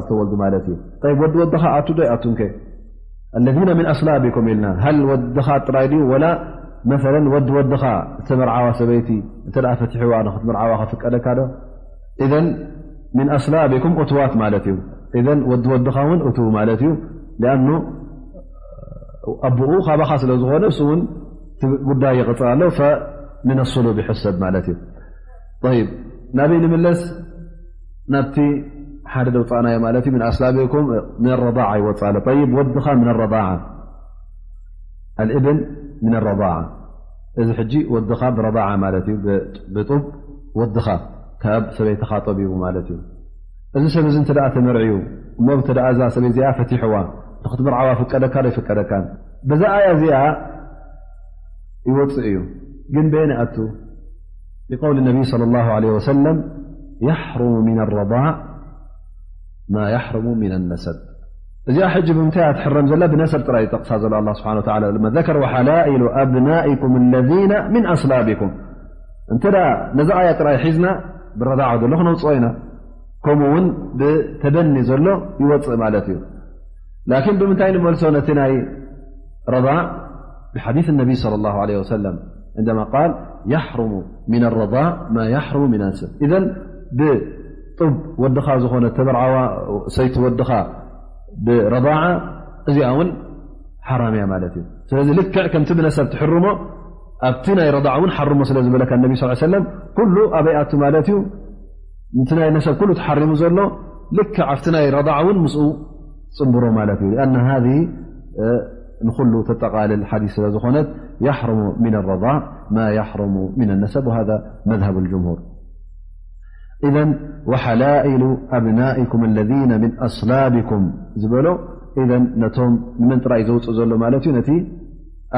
ዝተወልዱ ማለት እዩ። ጠይብ፣ ወዲ ወድኻ ኣቱ ዶ ኣይኣቱን ከ? الذين من أصلابكم ኢልና፣ ሃል ወድኻ ጥራይ ድዩ፣ ወላ መሰለን ወዲ ወድኻ ዝተመርዓዋ ሰበይቲ እንተ ደኣ ፈቲሕዋ ንኽትምርዓዋ ከፍቀደካ ዶ? ኢዘን من أصلابكم እቱዋት ማለት እዩ። ኢዘን ወዲ ወድኻ እውን እቱው ማለት እዩ። ሊኣኑ ኣቦኡ ካባኻ ስለ ዝኾነ፣ እሱ እውን እቲ ጉዳይ ይቕጽል ኣሎ። فمن الصلب ይሕሰብ ማለት እዩ። طيب፣ ናበይ ንምለስ? ናብቲ ሓደ ደውጻእናዮ ማለት እዩ። من أصلابكم من الرضاعة ይወጽእ ኣሎ። طيب፣ ወድኻ من الرضاعة، الابن من الرضاعة። እዚ ሕጂ ወድኻ ብረضاعة ማለት እዩ፣ ብ-፣ ብጡብ ወድኻ ካብ ሰበይትኻ ጠቢቡ ማለት እዩ። እዚ ሰብ እዚ እንተ ደኣ ተመርዕዩ፣ እሞ እንተ ደኣ እዛ ሰበይቲ እዚኣ ፈቲሕዋ፣ ንኽትምርዓዋ ፍቀደካ ዶ ኣይፍቀደካን? በዛ ኣያ እዚኣ ይወጽእ እዩ። ግን በየን ይኣቱ? بقول النبي صلى الله عليه وسلم: يحرم من الرضاع ما يحرم من النسب። እዚኣ ሕጂ ብምንታይ እያ ትሕረም ዘላ? ብነሰብ ጥራይ እዩ ጠቕሳ ዘሎ ኣላህ ስብሓነ ወተዓላ። لما ذكر: وحلائل أبنائكم الذين من أصلابكم። እንተ ደኣ ነዛ ኣያ ጥራይ ሒዝና፣ ብረዳዓ ዘሎ ክነውፅኦ ኢና። ከምኡ እውን ብተበኒ ዘሎ ይወፅእ ማለት እዩ። ላኪን ብምንታይ ንመልሶ ነቲ ናይ ረضاع؟ بحديث النبي صلى الله عليه وسلم عندما قال: يحرم من الرضاع ما يحرم من النسب. إذن ብጡብ ወድኻ ዝኾነ ተመርዓዋ ሰይቲ ወድኻ ብረضاعة እዚኣ እውን ሓራም እያ ማለት እዩ። ስለዚ ልክዕ ከምቲ ብነሰብ ትሕርሞ ኣብቲ ናይ ረضاعة እውን ሓርሞ ስለ ዝበለካ ነቢ صلى الله عليه وسلم ኩሉ ኣበይ ኣቱ ማለት እዩ። እቲ ናይ ነሰብ ኩሉ ተሓሪሙ ዘሎ ልክዕ ኣብቲ ናይ ረضاعة እውን ምስኡ ጽንብሮ ማለት እዩ። لأن هذه ንኹሉ ተጠቓልል ሓዲስ ስለ ዝኾነት يحرم من الرضاع ما يحرم من النسب وهذا مذهب الجمهور. إذن وحلائل أبنائكم الذين من أصلابكم ዝበሎ إذن ነቶም ንመን ጥራይ ዘውፅእ ዘሎ ማለት እዩ? ነቲ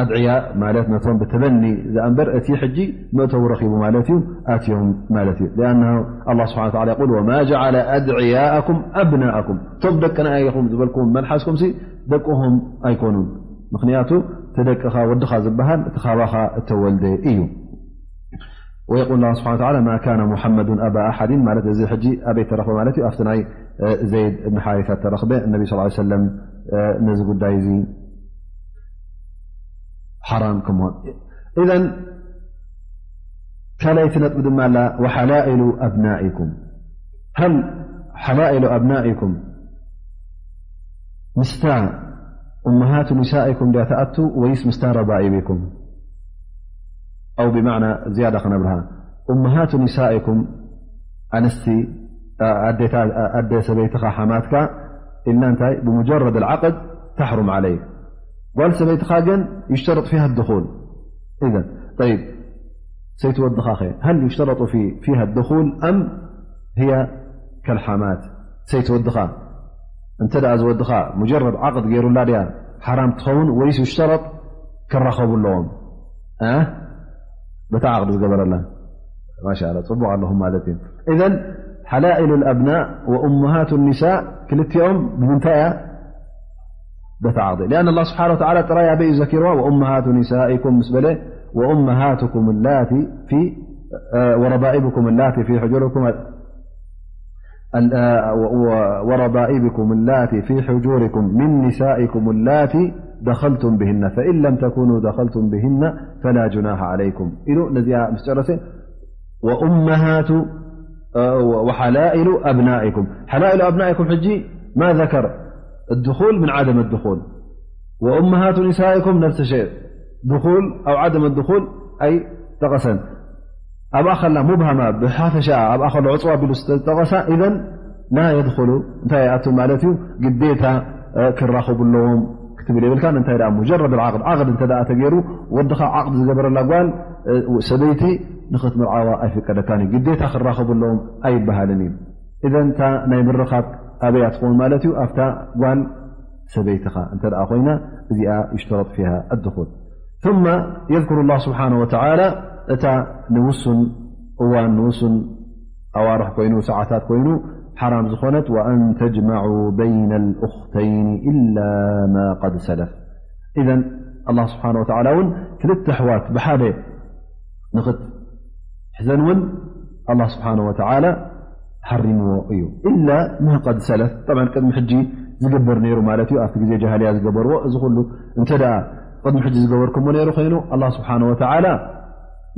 ኣድዕያ ማለት ነቶም ብተበኒ ዝኣ እምበር እቲ ሕጂ መእተዊ ረኺቡ ማለት እዩ፣ ኣትዮም ማለት እዩ። لأنه الله سبحانه وتعالى يقول: وما جعل أدعياءكم أبناءكم። እቶም ደቅና ኢኹም ዝበልኩም መልሓስኩም ሲ ደቅኹም ኣይኮኑን። ምኽንያቱ እቲ ደቅኻ ወድኻ ዝበሃል እቲ ካባኻ እተወልደ እዩ። ويقول الله سبحانه وتعالى: ما كان محمد أبا أحد ማለት እዚ ሕጂ ኣበይ ተረኽበ ማለት እዩ? ኣብቲ ናይ ዘይድ እብን ሓሪሳ ተረኽበ። ነቢ صلى الله عليه وسلم ነዚ ጉዳይ እዚ ሓራም ክምሆን። إذن ካልኣይቲ ነጥቢ ድማ ኣላ: وحلائل أبنائكم. هل حلائل أبنائكم ምስታ أمهات نسائكم ድያ ትኣቱ ወይስ ምስታ ربائبكم؟ أو ብማዕና ዝያዳ ክነብርሃ، أمهات نسائكم ኣንስቲ ኣዴታ-፣ ኣደ ሰበይትኻ ሓማትካ ኢልና እንታይ ብمجرد العقد تحرم عليك። ጓል ሰበይትኻ ግን يشترط فيها الدخول. إذن، طيب، ሰይቲ ወድኻ ኸ هل يشترط في، فيها الدخول أم هي كالحمات؟ ሰይቲ ወድኻ እንተ ደኣ ዝወድኻ مجرد عقد ገይሩላ ድያ ሓራም ትኸውን ወይስ يشترط ክራኸቡ ኣለዎም? እ? በታ ዓቕዲ ዝገበረላ። ማሻኣላ፣ ጽቡቕ ኣለኹም ማለት እዩ። إذن حلائل الأبناء وأمهات النساء ክልቲኦም ብምንታይ እያ? በታ ዓቕዲ። لأن الله سبحانه وتعالى ጥራይ ኣበይ እዩ ዘኪርዋ? وأمهات نسائكم ምስ በለ وأمهاتكم اللاتي في، وربائبكم اللاتي في حجوركم ال-، وربائبكم اللاتي في حجوركم من نسائكم اللاتي دخلتم بهن، فإن لم تكونوا دخلتم بهن فلا جناح عليكم. ኢሉ ነዚኣ ምስ ጨረሰ، وأمهات، وحلائل أبنائكم. حلائل أبنائكم ሕጂ ما ذكر الدخول من عدم الدخول. وأمهات نسائكم نفس الشيء. دخول أو عدم الدخول ኣይጠቐሰን። ኣብኣ ከላ ሙብሃማ ብሓፈሻ ኣብኣ ከሎ ዕፅዋ ቢሉ ዝተጠቐሳ إذن لا يدخل እንታይ ይኣቱ ማለት እዩ? ግዴታ ክራኸቡ ኣለዎም ክትብል የብልካን። እንታይ ደኣ مجرد العقد ዓቕድ እንተ ደኣ ተገይሩ ወድኻ ዓቕድ ዝገበረላ ጓል ሰበይቲ ንኽትምርዓዋ ኣይፍቀደካን እዩ። ግዴታ ክራኸቡ ኣለዎም ኣይበሃልን እዩ። إذن እታ ናይ ምርኻብ ኣበይ እያ ትኸውን ማለት እዩ? ኣብታ ጓል ሰበይትኻ እንተ ደኣ ኮይና እዚኣ يشترط فيها الدخول. ثم يذكر الله سبحانه وتعالى እታ ንውሱን እዋን ንውሱን ኣዋርሕ ኮይኑ ሰዓታት ኮይኑ ሓራም ዝኾነት وأن تجمعوا بين الأختين إلا ما قد سلف. إذن الله سبحانه وتعالى እውን ክልተ ኣሕዋት ብሓደ ንኽትሕዘን እውን الله سبحانه وتعالى ሓሪምዎ እዩ። إلا ما قد سلف، طبعا ቅድሚ ሕጂ ዝግበር ነይሩ ማለት እዩ። ኣብቲ ግዜ ጃሃልያ ዝገበርዎ እዚ ኩሉ እንተ ደኣ ቅድሚ ሕጂ ዝገበርኩሞ ነይሩ ኮይኑ፣ ኣላህ ስብሓነ ወተዓላ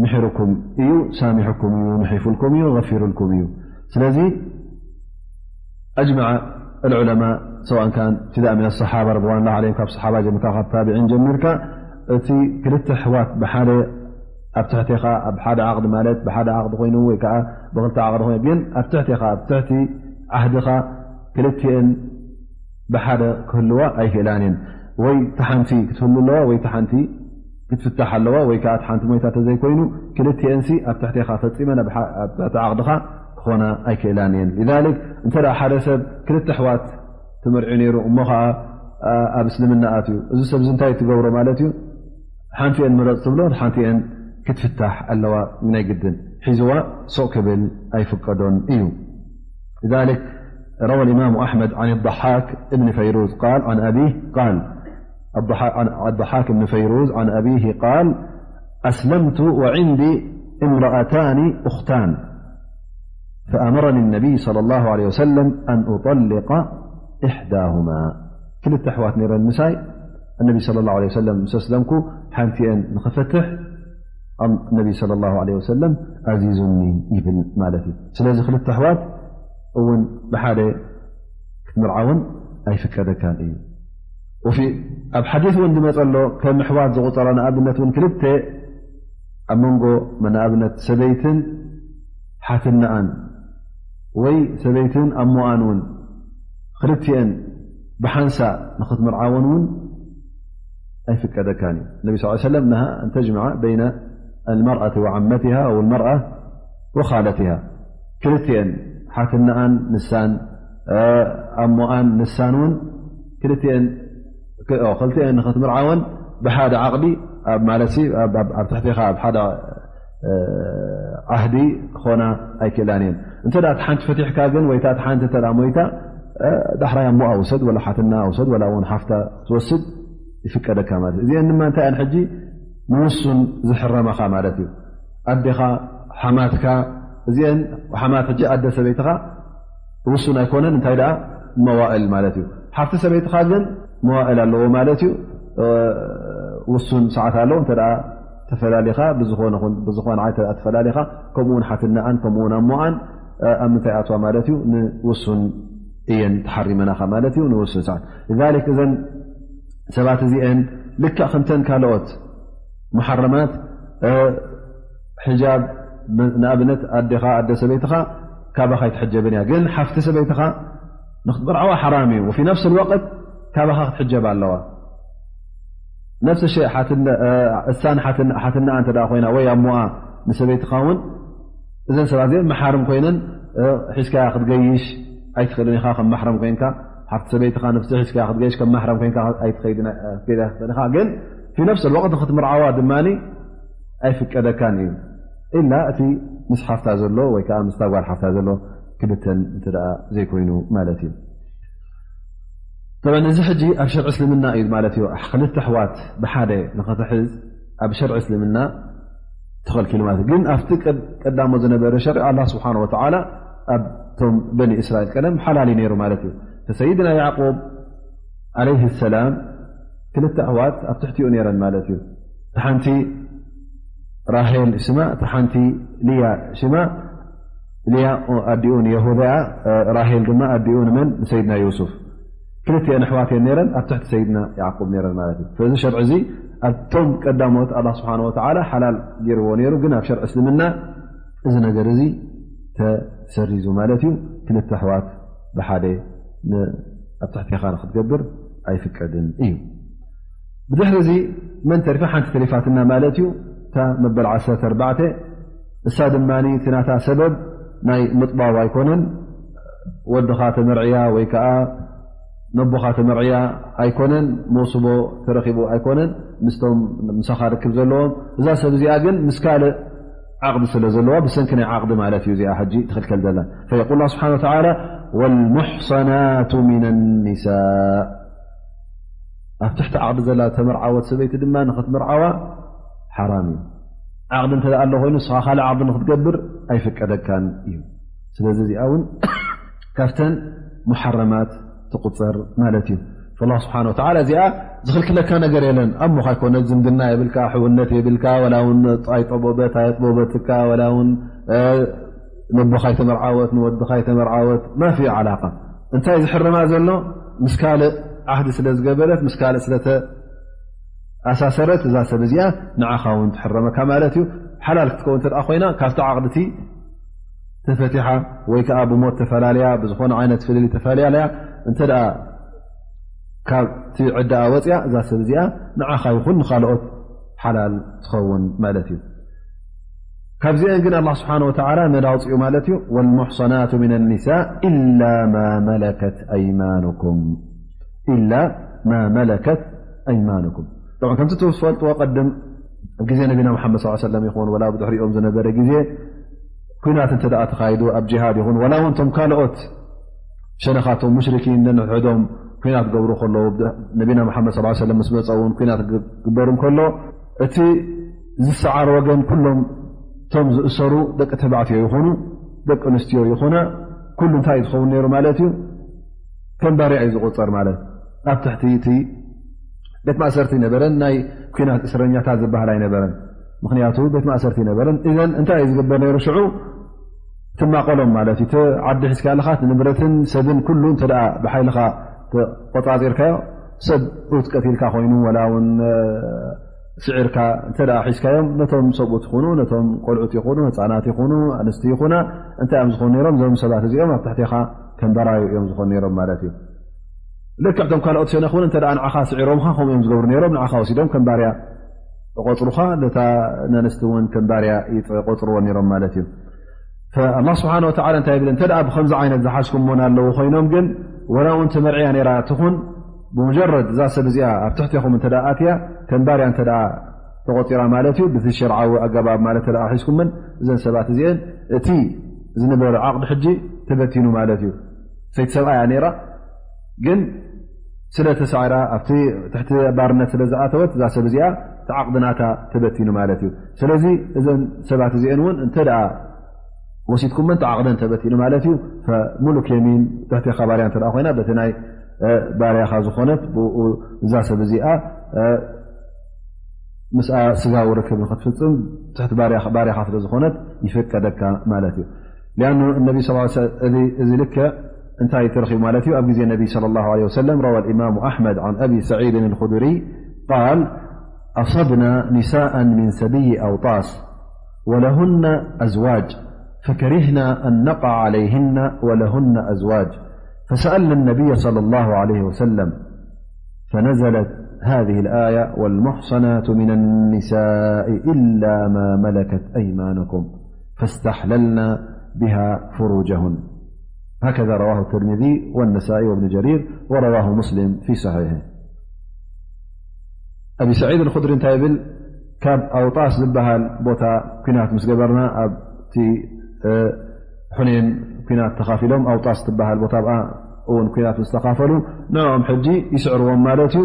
ምሒሩኩም እዩ፣ ሳሚሑኩም እዩ፣ ምሒፉልኩም እዩ፣ ገፊሩልኩም እዩ። ስለዚ أجمع العلماء سواء كان ابتداء من الصحابة رضوان الله عليهم، ካብ ሰሓባ ጀሚርካ ካብ ታቢዒን ጀሚርካ እቲ ክልተ ኣሕዋት ብሓደ ኣብ ትሕቴኻ ኣብ ሓደ ዓቕዲ ማለት ብሓደ ዓቕዲ ኮይኑ ወይ ከዓ ብክልተ ዓቕዲ ኮይኑ ግን ኣብ ትሕቴኻ ኣብ ትሕቲ ዓህድኻ ክልቲኤን ብሓደ ክህልዋ ኣይክእላን እየን። ወይ ተሓንቲ ክትህሉ ኣለዋ ወይ ተሓንቲ ክትፍታሕ ኣለዋ ወይ ከዓ ተሓንቲ ሞይታ ተዘይኮይኑ ክልቲኤንሲ ኣብ ትሕቴኻ ፈፂመን ኣብ ትሕቲ ዓቕድኻ ክኾና ኣይክእላን እየን። لذلك እንተ ሓደ ሰብ ክልተ ኣሕዋት ተመርዒ ነይሩ እሞ ከዓ ኣብ እስልምና ኣትዩ፣ እዚ ሰብዚ እንታይ ትገብሮ ማለት እዩ? ሓንቲኤን ምረፅ ትብሎ፣ ሓንቲኤን ክትፍታሕ ኣለዋ። ናይ ግድን ሒዝዋ ሶቕ ክብል ኣይፍቀዶን እዩ። لذلك روى الإمام أحمد عن الضحاك بن فيروز قال عن أبيه قال الضحاك بن فيروز عن أبيه قال: أسلمت وعندي امرأتان أختان، فأمرني النبي صلى الله عليه وسلم أن أطلق إحداهما. ክልተ ኣሕዋት ነይረን ምሳይ፣ النبي صلى الله عليه وسلم ምስ ኣስለምኩ ሓንቲኤን ንኽፈትሕ النبي صلى الله عليه وسلم ኣዚዙኒ ይብል ማለት እዩ። ስለዚ ክልተ ኣሕዋት እውን ብሓደ ክትምርዓውን ኣይፍቀደካን እዩ። وفي ኣብ ሓዲስ እውን ዝመፀ ኣሎ ከም ኣሕዋት ዝቑፀራ ንኣብነት እውን ክልተ ኣብ መንጎ ንኣብነት ሰበይትን ሓትነኣን ወይ ሰበይትን ኣሞኣን እውን ክልቲኤን ብሓንሳእ ንኽትምርዓወን እውን ኣይፍቀደካን እዩ። ነቢ ስ ሰለም ነሃ ኣን ተጅምዓ በይነ المرأة وعمتها أو المرأة وخالتها ክልቲኤን ሓትነኣን ንሳን ኣሞኣን ንሳን እውን ክልቲኤን ክልቲኤን ንኽትምርዓወን ብሓደ ዓቕዲ ኣብ ማለት ኣብ ትሕቲኻ ኣብ ሓደ ዓህዲ ክኾና ኣይክእላን እየን። እንተ እቲ ሓንቲ ፈቲሕካ ግን ወይታ እቲ ሓንቲ እተ ሞይታ ዳሕራይ ኣሞኣ ውሰድ ወላ ሓትና ውሰድ ወላ እውን ሓፍታ ክትወስድ ይፍቀደካ ማለት እዩ። እዚአን ድማ እንታይ እየን ሕጂ ንውሱን ዝሕረመኻ ማለት እዩ። ኣዴኻ ሓማትካ እዚአን ሓማት ሕጂ ኣደ ሰበይትኻ ውሱን ኣይኮነን። እንታይ ደኣ መዋእል ማለት እዩ። ሓፍቲ ሰበይትኻ ግን መዋእል ኣለዎ ማለት እዩ። ውሱን ሰዓት ኣለዎ። እንተ ተፈላሊኻ ብዝኾነ ኹን ብዝኾነ ዓይነት ተፈላሊኻ ከምኡውን ሓትነኣን ከምኡውን ኣሞኣን ኣብ ምንታይ ኣትዋ ማለት እዩ ንውሱን እየን ተሓሪመናኻ ማለት እዩ ንውሱን ሰዓት። ذلك እዘን ሰባት እዚአን ልክዕ ከምተን ካልኦት መሓረማት ሕጃብ ንኣብነት ኣዴኻ ኣደ ሰበይትኻ ካባኻ ኣይትሕጀብን እያ። ግን ሓፍቲ ሰበይትኻ ንክትምርዓዋ ሓራም እዩ። وفي نفس الوقت ካባኻ ክትሕጀብ ኣለዋ። ነፍሲ ሸ እሳን ሓትነኣ እንተ ኮይና ወይ ኣሞኣ ንሰበይትኻ እውን እዘን ሰባት እዚአን መሓርም ኮይነን ሒዝካያ ክትገይሽ ኣይትኽእልን ኢኻ። ከም ማሕረም ኮይንካ ሓፍቲ ሰበይትኻ ንፍሲ ሒዝካያ ክትገይሽ ከም ማሕረም ኮይንካ ኣይትኸይድን ክትከይዳ ትኽእል ኢኻ። ግን في نفس الوقت ንክትምርዓዋ ድማ ኣይፍቀደካን እዩ። إلا እቲ ምስ ሓፍታ ዘሎ ወይ ከዓ ምስታ ጓል ሓፍታ ዘሎ ክልተን እንተ ደኣ ዘይኮይኑ ማለት እዩ። طبعا እዚ ሕጂ ኣብ ሸርዒ እስልምና እዩ ማለት እዩ። ክልተ ኣሕዋት ብሓደ ንኽትሕዝ ኣብ ሸርዒ እስልምና ተኸልኪሉ ማለት እዩ። ግን ኣብቲ ቀዳሞ ዝነበረ ሸርዒ ኣላህ ስብሓነ ወተዓላ ኣብቶም በኒ እስራኤል ቀደም ሓላል እዩ ነይሩ ማለት እዩ። ፈሰይድና ያዕቁብ ዓለይህ ሰላም ክልተ ኣሕዋት ኣብ ትሕቲኡ ነይረን ማለት እዩ። እቲ ሓንቲ ራሄል ሽማ፣ እቲ ሓንቲ ልያ ሽማ። ልያ ኣዲኡ ንየሁዳ እያ፣ ራሄል ድማ ኣዲኡ ንመን? ንሰይድና ዩሱፍ። ክልቲኤን ኣሕዋት እየን ነይረን፣ ኣብ ትሕቲ ሰይድና ያዕቁብ ነይረን ማለት እዩ። ስለዚ ሸርዒ እዚ ኣብቶም ቀዳሞት ኣላህ ስብሓነ ወተዓላ ሓላል ገይርዎ ነይሩ፣ ግን ኣብ ሸርዒ እስልምና እዚ ነገር እዚ ተሰሪዙ ማለት እዩ። ክልተ ኣሕዋት ብሓደ ን-፣ ኣብ ትሕቴኻ ንክትገብር ኣይፍቀድን እዩ። ብድሕሪ እዚ መን ተሪፋ? ሓንቲ ተሪፋትና ማለት እዩ። እታ መበል ዓሰርተ ኣርባዕተ፣ እሳ ድማ እቲ ናታ ሰበብ ናይ ምጥባው ኣይኮነን፣ ወድኻ ተመርዕያ ወይ ከዓ ነቦኻ ተመርዕያ ኣይኮነን፣ መውስቦ ተረኺቡ ኣይኮነን፣ ምስቶም ምሳኻ ርክብ ዘለዎም። እዛ ሰብ እዚኣ ግን ምስ ካልእ ዓቕዲ ስለ ዘለዋ፣ ብሰንኪ ናይ ዓቕዲ ማለት እዩ እዚኣ ሕጂ ትኽልከል ዘላ። فيقول الله سبحانه وتعالى: والمحصنات من النساء። ኣብ ትሕቲ ዓቕዲ ዘላ ተመርዓወት ሰበይቲ ድማ ንኽትምርዓዋ ሓራም እዩ። ዓቕዲ እንተ ደኣ ኣሎ ኮይኑ፣ ንስኻ ካልእ ዓቕዲ ንኽትገብር ኣይፍቀደካን እዩ። ስለዚ እዚኣ እውን ካብተን ሙሓረማት ትቁፀር ማለት እዩ። ኣላህ ስብሓን ወተዓላ እዚኣ ዝኽልክለካ ነገር የለን። ኣሞኻ ኣይኮነ ዝምድና የብልካ፣ ሕውነት የብልካ፣ ወላ እውን ኣይጠቦበት ኣየጥቦበትካ፣ ወላ እውን ነቦኻ ኣይተመርዓወት ንወድኻ ኣይተመርዓወት፣ ማፊ ዓላቃ። እንታይ ዝሕርማ ዘሎ? ምስ ካልእ ዓህዲ ስለ ዝገበረት፣ ምስ ካልእ ስለተኣሳሰረት እዛ ሰብ እዚኣ ንዓኻ እውን ትሕረመካ ማለት እዩ። ሓላል ክትከውን እንተ ኮይና ካብቲ ዓቕድቲ ተፈቲሓ ወይ ከዓ ብሞት ተፈላለያ፣ ብዝኾነ ዓይነት ፍልልይ ተፈላለያ እንተ ደኣ ካብቲ ዕዳኣ ወፅያ፣ እዛ ሰብ እዚኣ ንዓኻ ይኹን ንኻልኦት ሓላል ትኸውን ማለት እዩ። ካብዚአን ግን ኣላህ ስብሓን ወተዓላ መዳ ኣውፅኡ ማለት እዩ። ወልሙሕሰናቱ ሚን ኒሳ ኢላ ማ መለከት ኣይማኑኩም፣ ኢላ ማ መለከት ኣይማኑኩም። ከምቲ ትፈልጥዎ ቀድም ኣብ ግዜ ነቢና መሓመድ ሰለላሁ ዐለይሂ ወሰለም ይኹን ወላ ብድሕሪኦም ዝነበረ ግዜ ኩናት እንተ ደኣ ተኻይዱ ኣብ ጅሃድ ይኹን ወላ እውን እቶም ካልኦት ሸነኻቶም ሙሽሪኪን ነንሕዶም ኩናት ገብሩ ከለዉ ነቢና መሓመድ ሰለላሁ ዐለይሂ ወሰለም ምስ መፀ እውን ኩናት ክግበር እንከሎ እቲ ዝሰዓር ወገን ኩሎም እቶም ዝእሰሩ ደቂ ተባዕትዮ ይኹኑ ደቂ ኣንስትዮ ይኹና ኩሉ እንታይ እዩ ዝኸውን ነይሩ ማለት እዩ? ከም ባርያ እዩ ዝቑፀር ማለት ኣብ ትሕቲ እቲ ቤት ማእሰርቲ ነበረን። ናይ ኩናት እስረኛታት ዝበሃል ኣይነበረን። ምኽንያቱ ቤት ማእሰርቲ ነበረን። እዘን እንታይ እዩ ዝግበር ነይሩ ሽዑ? ትማቐሎም ማለት እዩ። እቲ ዓዲ ሒዝካ ኣለኻ ንብረትን ሰብን ኩሉ እንተ ደኣ ብሓይልኻ ተቆፃፂርካዮ ሰብ ኡት ቀቲልካ ኮይኑ ወላ እውን ስዒርካ እንተ ደኣ ሒዝካዮም ነቶም ሰብኡት ይኹኑ ነቶም ቆልዑት ይኹኑ ህፃናት ይኹኑ ኣንስቲ ይኹና እንታይ እዮም ዝኾኑ ነይሮም? እዞም ሰባት እዚኦም ኣብ ትሕቴኻ ከም በራዩ እዮም ዝኾኑ ነይሮም ማለት እዩ። ልክዕ እቶም ካልኦት ሸነኽ እውን እንተ ደኣ ንዓኻ ስዒሮምኻ ከምኡ እዮም ዝገብሩ ነይሮም። ንዓኻ ወሲዶም ከም ባርያ ቆፅሩኻ ነታ ነንስቲ እውን ከም ባርያ ይቆፅርዎ ነይሮም ማለት እዩ። ኣላህ ስብሓን ወተዓላ እንታይ ይብል? እንተ ደኣ ብኸምዚ ዓይነት ዝሓዝኩሞን ኣለዉ ኮይኖም ግን ወላ እውን ተመርዕያ ነይራ ትኹን ብሙጀረድ እዛ ሰብ እዚኣ ኣብ ትሕቴኹም እንተ ደኣ ኣትያ ከም ባርያ እንተ ደኣ ተቆፂራ ማለት እዩ። ብቲ ሸርዓዊ ኣገባብ ማለት እንተ ደኣ ሒዝኩመን እዘን ሰባት እዚአን እቲ ዝነበረ ዓቕዲ ሕጂ ተበቲኑ ማለት እዩ። ሰይቲ ሰብኣያ ነይራ ግን ስለ ተሳዕራ ኣብቲ ትሕቲ ባርነት ስለ ዝኣተወት እዛ ሰብ እዚኣ እቲ ዓቕዲ ናታ ተበቲኑ ማለት እዩ። ስለዚ እዘን ሰባት እዚአን እውን እንተ ደኣ ወሲድኩመን እቲ ዓቕደን ተበቲኑ ማለት እዩ። ሙሉክ የሚን ትሕቴኻ ባርያ እንተ ደኣ ኮይና በቲ ናይ ባርያኻ ዝኾነት ብኡ እዛ ሰብ እዚኣ ምስኣ ስጋዊ ርክብ ንክትፍፅም ትሕቲ ባርያኻ ስለ ዝኾነት ይፍቀደካ ማለት እዩ። ሊኣኑ ነቢ ስ እዚ ልክዕ እንታይ ተረኺቡ ማለት እዩ? ኣብ ግዜ ነቢ صلى الله عليه وسلم روى الإمام أحمد عن أبي سعيد الخدري قال: أصبنا نساء من سبي أوطاس ولهن أزواج فكرهنا أن نقع عليهن ولهن أزواج فسألنا النبي صلى الله عليه وسلم فنزلت هذه الآية: والمحصنات من النساء إلا ما ملكت أيمانكم فاستحللن بها فروجهن. هكذا رواه الترمذي والنسائي وابن جرير، ورواه مسلم في صحيحه. أبي سعيد الخدري እንታይ ይብል? ካብ ኣውጣስ ዝበሃል ቦታ ኲናት ምስ ገበርና ኣብቲ ሑኔን ኲናት ተኻፊሎም ኣውጣስ ትበሃል ቦታ ኣብኣ እውን ኲናት ምስ ተኻፈሉ ንዕኦም ሕጂ ይስዕርዎም ማለት እዩ።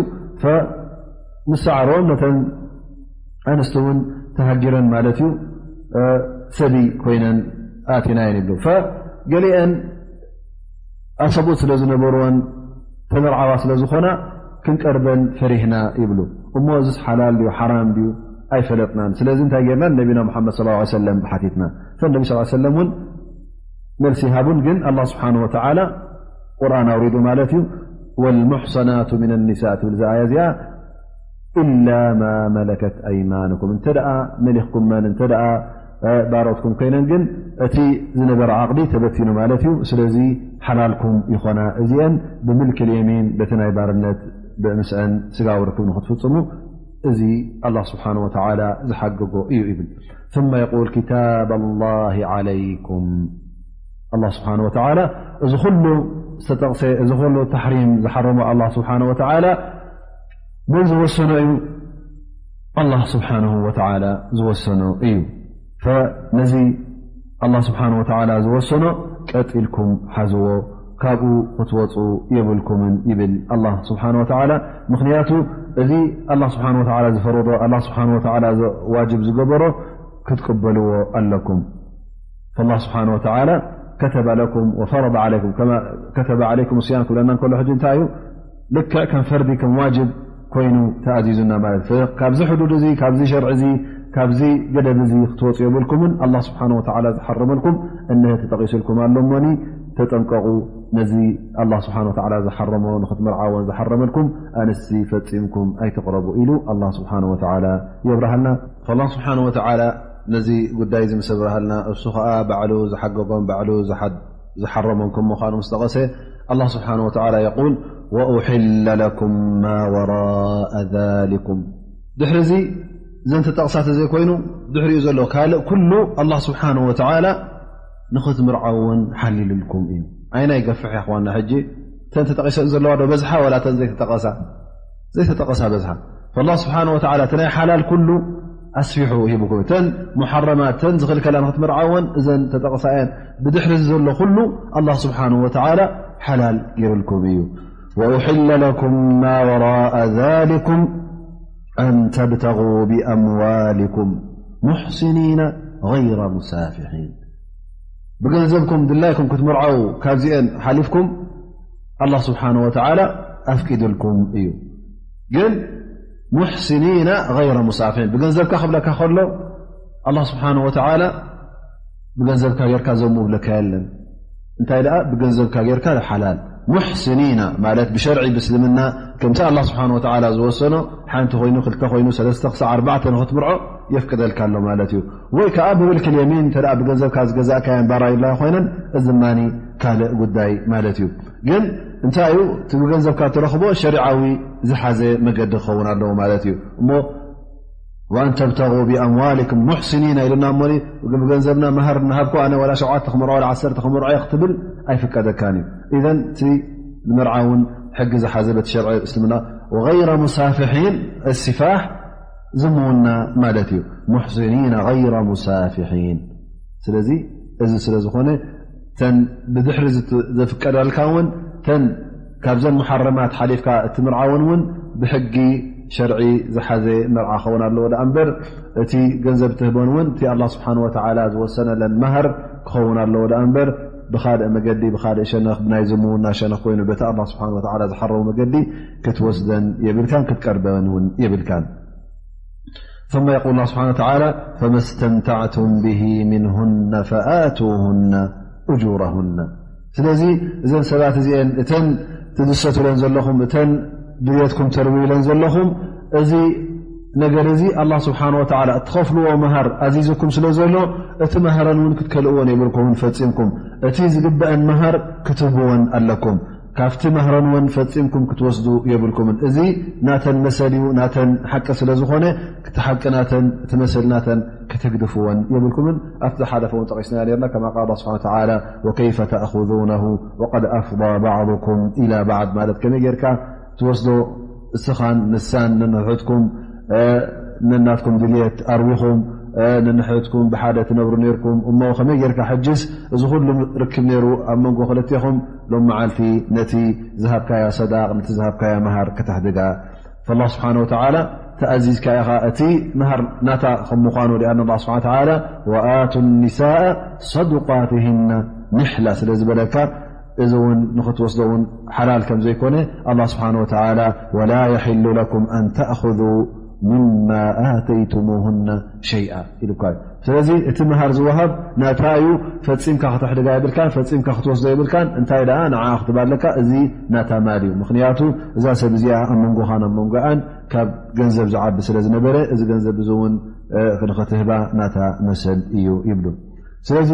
ምስ ሰዓርዎም ነተን ኣንስቲ እውን ተሃጊረን ማለት እዩ ሰብይ ኮይነን ኣቲናየን ይብሉ። ገሊአን ኣሰብኡት ስለ ዝነበርወን ተመርዓዋ ስለ ዝኾና ክንቀርበን ፈሪህና ይብሉ። እሞ እዚስ ሓላል ድዩ ሓራም ድዩ ኣይፈለጥናን። ስለዚ እንታይ ጌርና ንነቢና ሙሓመድ ሰለላሁ ዐለይሂ ወሰለም ሓቲትና። ፈነቢ ሰለላሁ ዐለይሂ ወሰለም እውን መልሲ ሃቡን፣ ግን ኣላህ ስብሓነሁ ወተዓላ ቁርኣን ኣውሪዱ ማለት እዩ። ወልሙሕሰናቱ ሚነ ኒሳ ትብል እዛ ኣያ እዚኣ ኢላ ማ መለከት ኣይማኑኩም፣ እንተ ደኣ መሊኽኩመን እንተ ደኣ ባሮትኩም ኮይነን ግን እቲ ዝነበረ ዓቕዲ ተበቲኑ ማለት እዩ። ስለዚ ሓላልኩም ይኾና እዚአን ብምልኪ ልየሚን በቲ ናይ ባርነት ብምስዐን ስጋዊ ርክብ ንክትፍፅሙ እዚ ኣላህ ስብሓነሁ ወተዓላ ዝሓገጎ እዩ ይብል። ثم يقول كتاب الله عليكم ኣላህ ስብሓነሁ ወተዓላ እዚ ኩሉ ዝተጠቕሰ እዚ ኩሉ ታሕሪም ዝሓረሞ ኣላህ ስብሓነሁ ወተዓላ መን ዝወሰኖ እዩ? ኣላህ ስብሓነሁ ወተዓላ ዝወሰኖ እዩ። ነዚ ኣላህ ስብሓነሁ ወተዓላ ዝወሰኖ ቀጥ ኢልኩም ሓዝዎ፣ ካብኡ ክትወፁ የብልኩምን ይብል ኣላህ ስብሓነሁ ወተዓላ። ምኽንያቱ እዚ ኣላህ ስብሓነሁ ወተዓላ ዝፈረዶ ኣላህ ስብሓነሁ ወተዓላ ዋጅብ ዝገበሮ ክትቅበልዎ ኣለኩም። ኣላህ ስብሓነሁ ወተዓላ كتب لكم وفرض عليكم كما كتب عليكم الصيام ክብለና እንከሎ ሕጂ እንታይ እዩ? ልክዕ ከም ፈርዲ ከም ዋጅብ ኮይኑ ተኣዚዙና ማለት እዩ። ካብዚ ሕዱድ እዚ፣ ካብዚ ሸርዒ እዚ፣ ካብዚ ገደብ እዚ ክትወፁ የብልኩምን። ኣላህ ስብሓነ ወተዓላ ዝሓረመልኩም እነሀ ተጠቒሱልኩም ኣሎ እሞኒ ተጠንቀቑ። ነዚ ኣላህ ስብሓነ ወተዓላ ዝሓረሞ ንኽትምርዓወን ዝሓረመልኩም ኣንስቲ ፈፂምኩም ኣይትቕረቡ ኢሉ ኣላህ ስብሓነ ወተዓላ የብርሃልና። ኣላህ ስብሓነ ወተዓላ ነዚ ጉዳይ እዚ ምስ ኣብርሃልና፣ እሱ ኸዓ ባዕሉ ዝሓገጎም፣ ባዕሉ ዝሓ-፣ ዝሓረሞም ከም ምዃኑ ምስ ጠቐሰ፣ ኣላህ ስብሓነ ወተዓላ የቁል፣ "ወኡሒለ ለኩም ማ ወራአ ዛሊኩም።" ድሕሪ እዚ፣ እዘን ተጠቕሳ ተዘይኮይኑ፣ ድሕሪኡ ዘሎ ካልእ ኩሉ ኣላህ ስብሓነ ወተዓላ ንኽትምርዓውን ሓሊሉልኩም እዩ። ኣይና ይገፍሕ፣ ያ እኽዋና፣ ሕጂ እተን ተጠቒሰን ዘለዋ ዶ በዝሓ ዋላ እተን ዘይተጠቐሳ? ዘይተጠቐሳ በዝሓ። ፈላህ ስብሓነ ወተዓላ እቲ ናይ ሓላል ኩሉ ኣስፊሑ ሂቡኩም። እተን ሙሓረማት፣ እተን ዝኽልከላ ንኽትምርዓወን እዘን ተጠቕሳ እየን። ብድሕሪ እዚ ዘሎ ኩሉ ኣላህ ስብሓነ ወተዓላ ሓላል ገይሩልኩም እዩ። "ወኡሒለ ለኩም ማ ወራአ ዛሊኩም ኣን ተብተጉ ቢኣምዋሊኩም ሙሕሲኒነ ገይረ ሙሳፊሒን።" ብገንዘብኩም ድላይኩም ክትምርዓው ካብዚአን ሓሊፍኩም ኣላህ ስብሓነ ወተዓላ ኣፍቂዱልኩም እዩ። ግን ሙሕሲኒና ገይረ ሙሳፊሒን፣ ብገንዘብካ ክብለካ ከሎ ኣላህ ስብሓነ ወተዓላ ብገንዘብካ ጌርካ ዘሙ ብለካ የለን። እንታይ ደኣ ብገንዘብካ ጌርካ ሓላል። ሙሕሲኒና ማለት ብሸርዒ ብእስልምና ከምቲ ኣላህ ስብሓነ ወተዓላ ዝወሰኖ ሓንቲ ኮይኑ፣ ክልተ ኮይኑ፣ ሰለስተ ክሳዕ ኣርባዕተ ንኽትምርዖ የፍቅደልካ ኣሎ ማለት እዩ። ወይ ከዓ ብምልክ ልየሚን እንተ ደኣ ብገንዘብካ ዝገዛእካየን ባራይላ ኮይነን፣ እዚ ማኒ ካልእ ጉዳይ ማለት እዩ። ግን እንታይ እዩ እቲ ብገንዘብካ ትረኽቦ ሸሪዓዊ ዝሓዘ መገዲ ክኸውን ኣለዎ ማለት እዩ። እሞ "ወኣን ተብተጉ ቢኣምዋሊኩም ሙሕሲኒና" ኢሉና እሞ ብገንዘብና መሃር እናሃብኩ ኣነ ዋላ ሸውዓተ ክምርዖ ዋላ ዓሰርተ ክምርዖ እየ ክትብል ኣይፍቀደካን እዩ። ኢዘን እቲ ዝምርዓ እውን ሕጊ ዝሓዘ በቲ ሸርዒ እስልምና ወገይረ ሙሳፍሒን፣ እስፋሕ ዝምውና ማለት እዩ። ሙሕሲኒና ገይረ ሙሳፍሒን። ስለዚ እዚ ስለ ዝኾነ እተን ብድሕሪ ዝት-፣ ዘፍቀዳልካ እውን እተን ካብዘን ሙሓረማት ሓሊፍካ እትምርዓወን እውን ብሕጊ ሸርዒ ዝሓዘ መርዓ ክኸውን ኣለዎ ደኣ እምበር፣ እቲ ገንዘብ ትህበን እውን እቲ ኣላህ ስብሓን ወተዓላ ዝወሰነለን መሃር ክኸውን ኣለዎ ደኣ እምበር፣ ብኻልእ መገዲ፣ ብኻልእ ሸነኽ፣ ብናይ ዝምውና ሸነኽ ኮይኑ በቲ ኣላህ ስብሓን ወተዓላ ዝሓረሞ መገዲ ክትወስደን የብልካን፣ ክትቀርበን እውን የብልካን። ثم يقول الله سبحانه وتعالى: فما استمتعتم به منهن فآتوهن أجورهن. ስለዚ እዘን ሰባት እዚአን እተን ትድሰቱለን ዘለኹም፣ እተን ድልየትኩም ተርውዩለን ዘለኹም፣ እዚ ነገር እዚ ኣላህ ስብሓን ወተዓላ እትኸፍልዎ መሃር ኣዚዙኩም ስለ ዘሎ፣ እቲ መሃረን እውን ክትከልእዎን የብልኩምን ፈጺምኩም። እቲ ዝግበአን መሃር ክትህብወን ኣለኩም። ካብቲ መህረን እውን ፈጺምኩም ክትወስዱ የብልኩምን። እዚ ናተን መሰል እዩ፣ ናተን ሓቂ ስለ ዝኾነ፣ እቲ ሓቂ ናተን፣ እቲ መሰል ናተን ክትግድፍወን የብልኩምን። ኣብቲ ዝሓለፈ እውን ጠቒስናዮ ነርና፣ ከማ ቃል ኣላህ ስብሓነ ወተዓላ: "ወከይፈ ተእኹዙነሁ ወቀድ ኣፍዳ ባዕዱኩም ኢላ ባዕድ" ማለት ከመይ ጌርካ ትወስዶ፣ እስኻን ንሳን ነንሕድኩም፣ እ፣ ነናትኩም ድልየት ኣርዊኹም፣ እ፣ ነንሕድኩም ብሓደ ትነብሩ ነርኩም። እሞ ከመይ ጌርካ ሕጅስ እዚ ኩሉ ርክብ ነይሩ ኣብ መንጎ ክልቴኹም? ሎም መዓልቲ ነቲ ዝሃብካያ ሰዳቕ፣ ነቲ ዝሃብካያ መሃር ከተሕድጋ። ፈላህ ስብሓነ ወተዓላ ተኣዚዝካ ኢኻ፣ እቲ መሃር ናታ ከም ምዃኑ፣ ሊኣን ኣላህ ስብሓነ ወተዓላ "ወኣቱ ኒሳእ ሰዱቃትሂነ ኒሕላ" ስለ ዝበለካ፣ እዚ እውን ንኽትወስዶ እውን ሓላል ከም ዘይኮነ ኣላህ ስብሓነ ወተዓላ "ወላ የሒሉ ለኩም ኣን ተእኹዙ ሚማ ኣተይቱሙሁነ ሸይኣ" ኢሉካ እዩ። ስለዚ እቲ መሃር ዝወሃብ ናታ እዩ፣ ፈጺምካ ከተሕድጋ የብልካን፣ ፈጺምካ ክትወስዶ የብልካን። እንታይ ደኣ ንዓ ክትባ ኣለካ፣ እዚ ናታ ማል እዩ። ምኽንያቱ እዛ ሰብ እዚኣ ኣብ መንጎኻን ኣብ መንጎኣን ካብ ገንዘብ ዝዓቢ ስለ ዝነበረ፣ እዚ ገንዘብ እዚ እውን፣ እ፣ ንኽትህባ ናታ መሰል እዩ ይብሉ። ስለዚ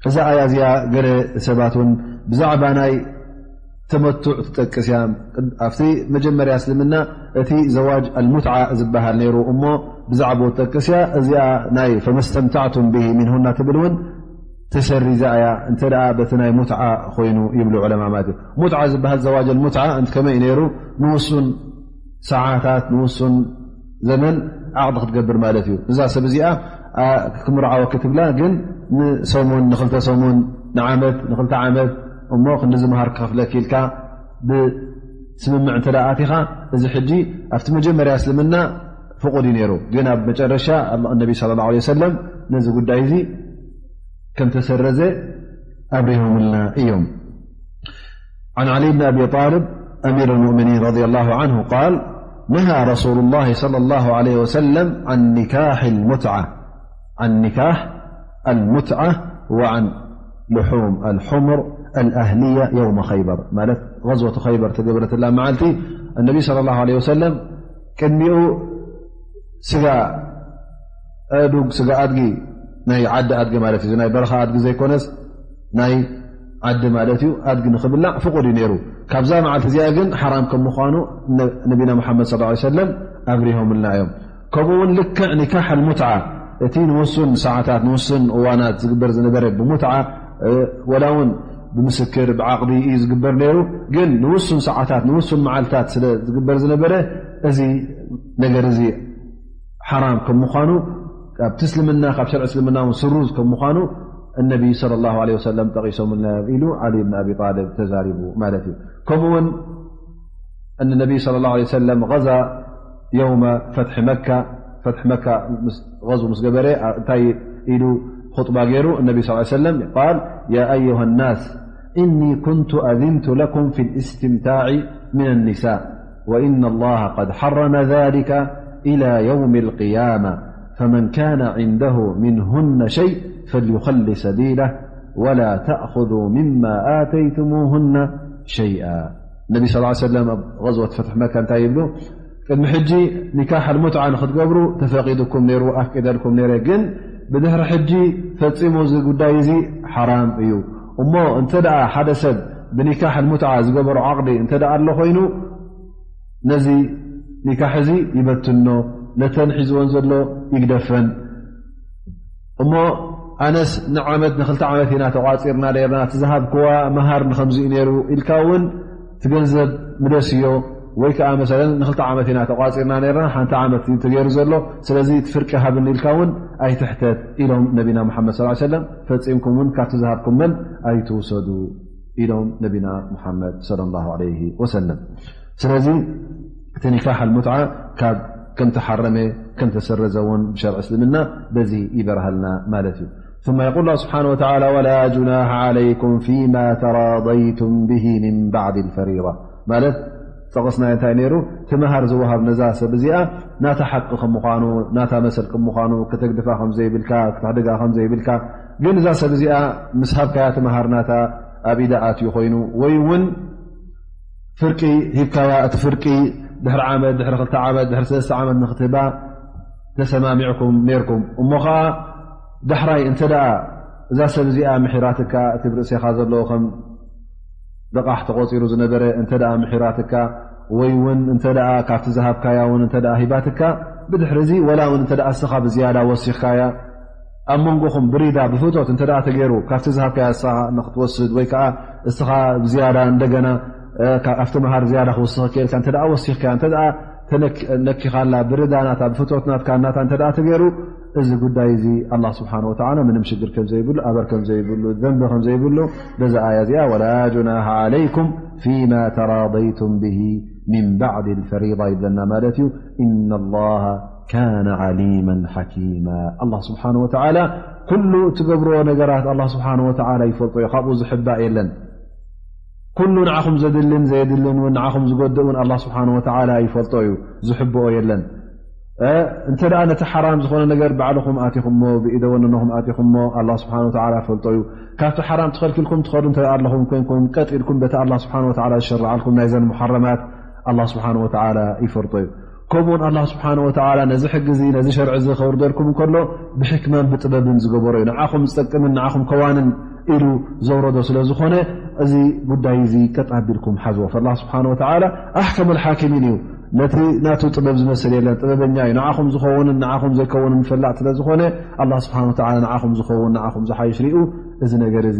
እዛ ኣያ እዚኣ ገለ ሰባት እውን ብዛዕባ ናይ ተመቱዕ ትጠቅስ እያ። ኣብቲ መጀመርያ እስልምና እቲ ዘዋጅ ኣልሙትዓ ዝበሃል ነይሩ እሞ ብዛዕባኡ ትጠቅስ እያ። እዚኣ ናይ ፈመስተምታዕቱም ብሂ ሚንሁና ትብል እውን ተሰሪዛ እያ፣ እንተ ደኣ በቲ ናይ ሙትዓ ኮይኑ ይብሉ ዑለማ ማለት እዩ። ሙትዓ ዝበሃል ዘዋጅ ኣልሙትዓ እንት ከመይ እዩ ነይሩ? ንውሱን ሰዓታት ንውሱን ዘመን ዓቕዲ ክትገብር ማለት እዩ። እዛ ሰብ እዚኣ፣ ኣ፣ ክምርዓወኪ ትብላ፣ ግን ንሰሙን፣ ንኽልተ ሰሙን፣ ንዓመት፣ ንኽልተ ዓመት እሞ ክንዲ ዝመሃር ክኸፍለኪ ኢልካ ብስምምዕ እንተ ደኣ ኣቲኻ፣ እዚ ሕጂ ኣብቲ መጀመርያ እስልምና ፍቑድ እዩ ነይሩ። ግን ኣብ መጨረሻ ኣላ-፣ ነቢ ሰለላሁ ዐለይሂ ወሰለም ነዚ ጉዳይ እዚ ከም ተሰረዘ ኣብሪሆምልና እዮም። عن علي بن أبي طالب أمير المؤمنين رضي الله عنه قال: نهى رسول الله صلى الله عليه وسلم عن نكاح المتعة، عن نكاح المتعة وعن لحوم الحمر الأهلية يوم خيبر. ማለት غزوة خيبر ተገበረትላ መዓልቲ النبي صلى الله عليه وسلم ቅድሚኡ ስጋ ኣእዱግ፣ ስጋ ኣድጊ፣ ናይ ዓዲ ኣድጊ ማለት እዩ። ናይ በረኻ ኣድጊ ዘይኮነስ ናይ ዓዲ ማለት እዩ። ኣድጊ ንኽብላዕ ፍቑድ እዩ ነይሩ። ካብዛ መዓልቲ እዚኣ ግን ሓራም ከም ምዃኑ ነ-፣ ነቢና ሙሓመድ ሰለላሁ ዐለይሂ ወሰለም ኣብሪሆምልና እዮም። ከምኡ እውን ልክዕ ኒካሕ ኣልሙትዓ፣ እቲ ንውሱን ሰዓታት ንውሱን እዋናት ዝግበር ዝነበረ ብሙትዓ፣ እ፣ ወላ እውን ብምስክር ብዓቕዲ እዩ ዝግበር ነይሩ። ግን ንውሱን ሰዓታት ንውሱን መዓልታት ስለ ዝግበር ዝነበረ፣ እዚ ነገር እዚ ሓራም ከም ምዃኑ፣ ካብቲ እስልምና፣ ካብ ሸርዒ እስልምና እውን ስሩዝ ከም ምዃኑ እነቢ ሰለላሁ ዐለይሂ ወሰለም ጠቒሶምልና ኢሉ ዓሊ ብን ኣቢ ጣልብ ተዛሪቡ ማለት እዩ። ከምኡ እውን እነቢ ሰለላሁ ዐለይሂ ወሰለም غزا يوم فتح مكة، ፈትሒ መካ ምስ፣ غزو ምስ ገበረ እንታይ ኢሉ ኹጥባ ገይሩ? እነቢ ሰለላሁ ዐለይሂ ወሰለም قال: يا أيها الناس إني كنت أذنت لكم في الاستمتاع من النساء، وإن الله قد حرم ذلك إلى يوم القيامة، فمن كان عنده منهن شيء فليخل سبيله ولا تأخذوا مما آتيتموهن شيئا. ነቢ ሰለላሁ ዐለይሂ ወሰለም ኣብ غزوة فتح مكة እንታይ ይብሉ? ቅድሚ ሕጂ ኒካሕ ኣልሙትዓ ንኽትገብሩ ተፈቒዱኩም ነይሩ፣ ኣፍቂደልኩም ነይረ፣ ግን ብድሕሪ ሕጂ ፈጺሙ እዚ ጉዳይ እዚ ሓራም እዩ። እሞ እንተ ደኣ ሓደ ሰብ ብኒካሕ ኣልሙትዓ ዝገበሮ ዓቕዲ እንተ ደኣ ኣሎ ኮይኑ፣ ነዚ ኒካሕ እዚ ይበትኖ፣ ነተን ሒዝወን ዘሎ ይግደፈን። እሞ ኣነስ ንዓመት ንክልተ ዓመት ኢና ተቋጺርና ነርና፣ እቲ ዝሃብክዋ መሃር ንከምዚ እዩ ነይሩ ኢልካ እውን እቲ ገንዘብ ምለስዮ። ወይ ከዓ መሰለን ንክልተ ዓመት ኢና ተቋጺርና ነርና፣ ሓንቲ ዓመት እዩ ተገይሩ ዘሎ፣ ስለዚ እቲ ፍርቂ ሃብኒ ኢልካ እውን ኣይትሕተት ኢሎም ነቢና ሙሓመድ ሰለላሁ ዐለይሂ ወሰለም። ፈጺምኩም እውን ካብቲ ዝሃብኩመን ኣይትውሰዱ ኢሎም ነቢና ሙሓመድ ሰለላሁ ዐለይሂ ወሰለም። ስለዚ እቲ ኒካሕ ኣልሙትዓ ካብ ከም ተሓረመ ከም ተሰረዘ እውን ብሸርዒ እስልምና በዚ ይበርሃልና ማለት እዩ። ثم يقول الله سبحانه وتعالى: ولا جناح عليكم فيما تراضيتم به من بعد الفريضة። ማለት ጠቕስና እንታይ ነይሩ? እቲ መሃር ዝወሃብ ነዛ ሰብ እዚኣ ናታ ሓቂ ከም ምዃኑ፣ ናታ መሰል ከም ምዃኑ፣ ከተግድፋ ከም ዘይብልካ፣ ክትሕድጋ ከም ዘይብልካ፣ ግን እዛ ሰብ እዚኣ ምስ ሃብካያ እቲ መሃር ናታ ኣብ ኢዳ ኣትዩ ኮይኑ፣ ወይ እውን ፍርቂ ሂብካያ፣ እቲ ፍርቂ ድሕሪ ዓመት፣ ድሕሪ ክልተ ዓመት፣ ድሕሪ ሰለስተ ዓመት ንክትህባ ተሰማሚዕኩም ነይርኩም። እሞ ኸዓ ዳሕራይ እንተ ደኣ እዛ ሰብ እዚኣ ምሒራትካ፣ እቲ ብርእሴኻ ዘሎ ከም ልቓሕ ተቖጺሩ ዝነበረ እንተ ደኣ ምሒራትካ፣ ወይ እውን እንተ ደኣ ካብቲ ዝሃብካያ እውን እንተ ደኣ ሂባትካ፣ ብድሕሪ እዚ ወላ እውን እንተ ደኣ እስኻ ብዝያዳ ወሲኽካያ፣ ኣብ መንጎኹም ብሪዳ፣ ብፍቶት እንተ ደኣ ተገይሩ፣ ካብቲ ዝሃብካያ እስኻ ንኽትወስድ ወይ ከኣ እስኻ ብዝያዳ እንደገና፣ እ፣ ካ-፣ ኣብቲ መሃር ዝያዳ ክውስኸካ ኢልካ እንተ ደኣ ወሲኽካያ፣ እንተ ደኣ ተነክ-፣ ነኪኻላ፣ ብርዳ ናታ፣ ብፍቶት ናትካ ናታ እንተ ደኣ ተገይሩ፣ እዚ ጉዳይ እዚ ኣላህ ስብሓን ወተዓላ ምንም ሽግር ከም ዘይብሉ፣ ኣበር ከም ዘይብሉ፣ ዘንቢ ከም ዘይብሉ፣ በዛ ኣያ እዚኣ፣ "ወላ ጁናሃ ዓለይኩም ፊማ ተራደይቱም ብሂ ሚን ባዕድ ልፈሪዳ" ይብለና ማለት እዩ። "ኢነ ላሃ ካነ ዓሊመን ሓኪማ።" ኣላህ ስብሓን ወተዓላ ኩሉ እትገብርዎ ነገራት ኣላህ ስብሓን ወተዓላ ይፈልጦ እዩ። ካብኡ ዝሕባእ የለን። ኩሉ ንዓኹም ዘድልን ዘየድልን እውን፣ ንዓኹም ዝጎድእ እውን ኣላህ ስብሓን ወተዓላ ይፈልጦ እዩ። ዝሕብኦ የለን። እ፣ እንተ ደኣ ነቲ ሓራም ዝኾነ ነገር ባዕልኹም ኣቲኹሞ፣ ብኢደ ወነንኹም ኣቲኹሞ፣ ኣላህ ስብሓን ወተዓላ ይፈልጦ እዩ። ካብቲ ሓራም ተኸልኪልኩም ትኸዱ እንተ ደኣ ኣለኹም ኮይንኩም፣ ቀጥ ኢልኩም በቲ ኣላህ ስብሓን ወተዓላ ዝሸርዓልኩም ናይዘን ሙሓረማት ኣላህ ስብሓን ወተዓላ ይፈልጦ እዩ። ከምኡውን ኣላህ ስብሓን ወተዓላ ነዚ ሕጊ እዚ፣ ነዚ ሸርዒ እዚ ከውርደልኩም እንከሎ፣ ብሕክማን ብጥበብን ዝገበሮ እዩ። ንዓኹም ዝጠቅምን ንዓኹም ከዋንን ኢሉ ዘውረዶ ስለ ዝኾነ፣ እዚ ጉዳይ እዚ ቀጥ ኣቢልኩም ሓዝዎ። ፈላህ ስብሓን ወተዓላ ኣሕከመል ሓኪሚን እዩ። ነቲ ናቱ ጥበብ ዝመስል የለን፣ ጥበበኛ እዩ። ንዓኹም ዝኸውንን ንዓኹም ዘይከውንን ፈላጥ ስለ ዝኾነ፣ ኣላህ ስብሓን ወተዓላ ንዓኹም ዝኸውን ንዓኹም ዝሓይሽ ሪኡ፣ እዚ ነገር እዚ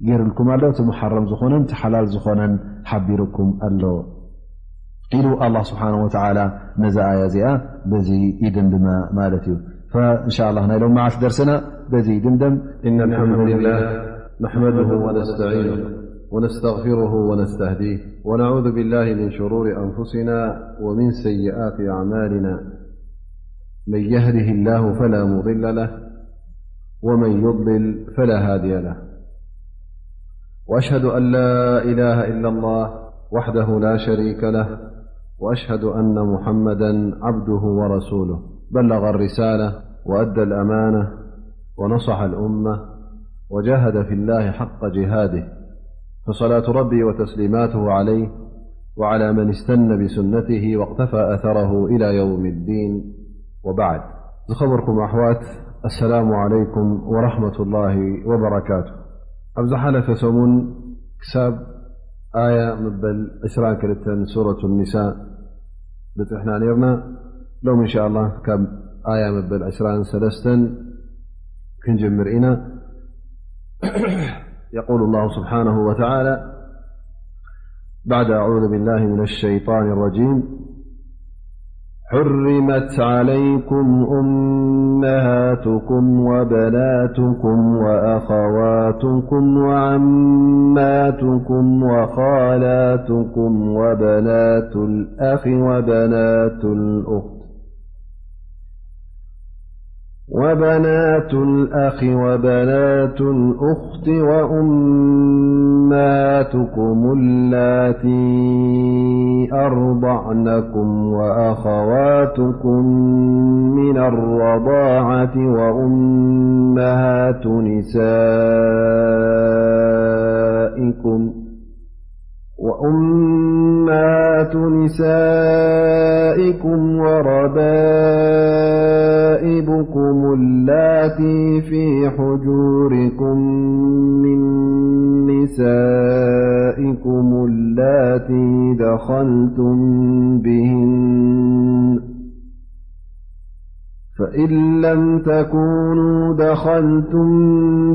ገይሩልኩም ኣሎ። እቲ ሙሓረም ዝኾነን እቲ ሓላል ዝኾነን ሓቢሩኩም ኣሎ ኢሉ ኣላህ ስብሓን ወተዓላ ነዛ ኣያ እዚኣ በዚ ይድምድማ ማለት እዩ። ፈእንሻ ኣላህ ናይ ሎም መዓልቲ ደርስና በዚ ይድምደም። إن الحمد لله نحمده ونستعينه ونستغفره ونستهديه ونعوذ بالله من شرور أنفسنا ومن سيئات أعمالنا. من يهده الله فلا مضل له ومن يضلل فلا هادي له. وأشهد أن لا إله إلا الله وحده لا شريك له، وأشهد أن محمدا عبده ورسوله، بلغ الرسالة وأدى الأمانة ونصح الأمة وجاهد في الله حق جهاده، فصلاة ربي وتسليماته عليه وعلى من استن بسنته واقتفى أثره إلى يوم الدين، وبعد. ዝኸበርኩም ኣሕዋት፣ السلام عليكم ورحمة الله وبركاته። ኣብ ዝሓለፈ ሰሙን ክሳብ ኣያ መበል ዕስራን ክልተን ሱረቱ ኒሳ በጺሕና ነይርና። ሎም እንሻ ኣላህ ካብ ኣያ መበል ዕስራን ሰለስተን ክንጅምር ኢና። يقول الله سبحانه وتعالى بعد أعوذ بالله من الشيطان الرجيم. حرمت عليكم أمهاتكم وبناتكم وأخواتكم وعماتكم وخالاتكم وبنات الأخ وبنات الأخت وبنات الأخ وبنات الأخت وأمهاتكم اللاتي أرضعنكم وأخواتكم من الرضاعة وأمهات نسائكم وأمهات نسائكم وربائبكم اللاتي في حجوركم من نسائكم اللاتي دخلتم بهن، فإن لم تكونوا دخلتم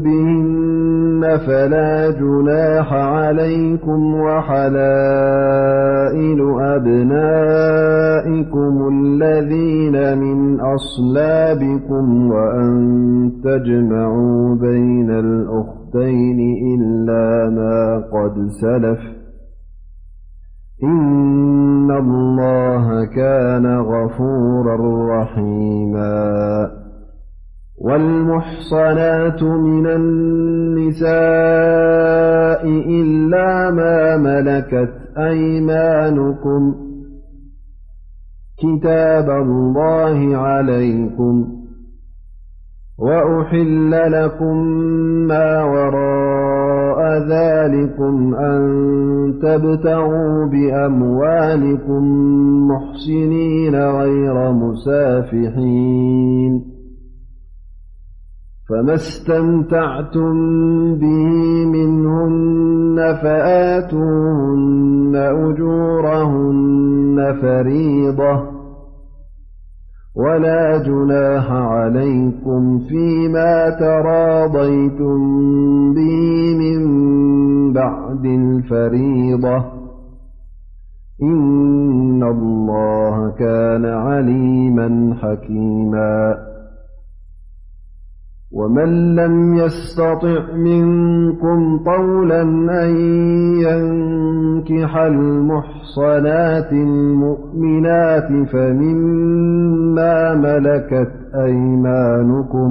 بهن فلا جناح عليكم وحلائل أبنائكم الذين من أصلابكم وأن تجمعوا بين الأختين إلا ما قد سلف، إن الله كان غفورا رحيما. والمحصنات من النساء إلا ما ملكت أيمانكم، كتاب الله عليكم، وأحل لكم ما وراء ذلكم أن تبتغوا بأموالكم محصنين غير مسافحين، فما استمتعتم به منهن فآتوهن أجورهن فريضة، ولا جناح عليكم فيما تراضيتم به من بعد الفريضة، إن الله كان عليما حكيما. ومن لم يستطع منكم طولا أن ينكح المحصنات المؤمنات فمما ملكت أيمانكم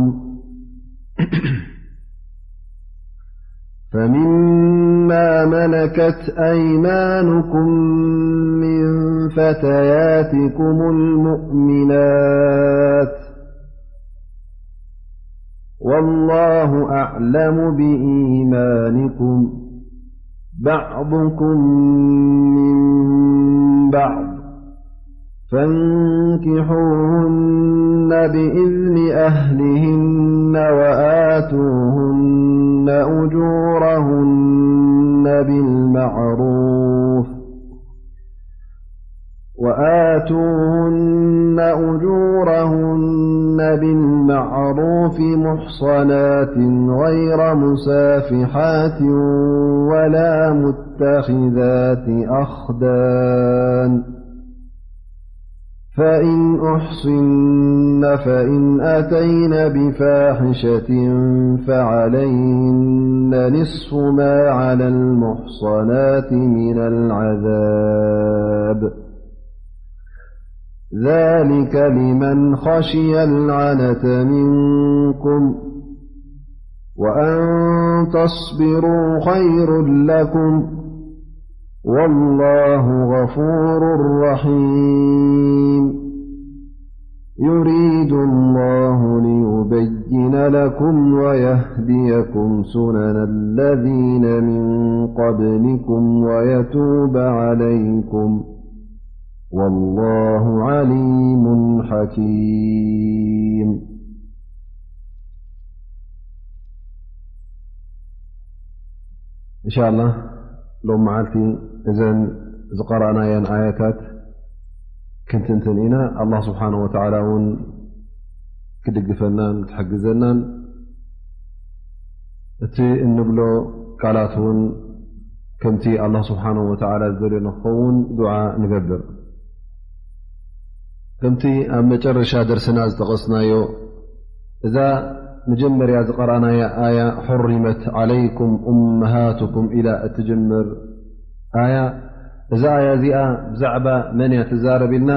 فمما ملكت أيمانكم من فتياتكم المؤمنات، والله أعلم بإيمانكم، بعضكم من بعض، فانكحوهن بإذن أهلهن وآتوهن أجورهن بالمعروف، وآتوهن أجورهن بالمعروف محصنات غير مسافحات ولا متخذات أخدان، فإن أحصن فإن أتين بفاحشة فعليهن نصف ما على المحصنات من العذاب، ذلك لمن خشي العنة منكم، وأن تصبروا خير لكم، والله غفور رحيم. يريد الله ليبين لكم ويهديكم سنن الذين من قبلكم ويتوب عليكم، والله عليم حكيم. إن شاء الله ሎም መዓልቲ እዘን ዝቀረእናየን ኣያታት ክንትንትን ኢና። ኣላህ ስብሓነሁ ወተዓላ እውን ክድግፈናን ክሕግዘናን፣ እቲ እንብሎ ቃላት እውን ከምቲ ኣላህ ስብሓነሁ ወተዓላ ዝደልዮ ንክኸውን ዱዓ ንገብር። ከምቲ ኣብ መጨረሻ ደርስና ዝጠቐስናዮ፣ እዛ መጀመርያ ዝቐረእናያ ኣያ፣ حرمت عليكم أمهاتكم ኢላ እትጅምር ኣያ፣ እዛ ኣያ እዚኣ ብዛዕባ መን እያ ትዛረብ ኢልና፣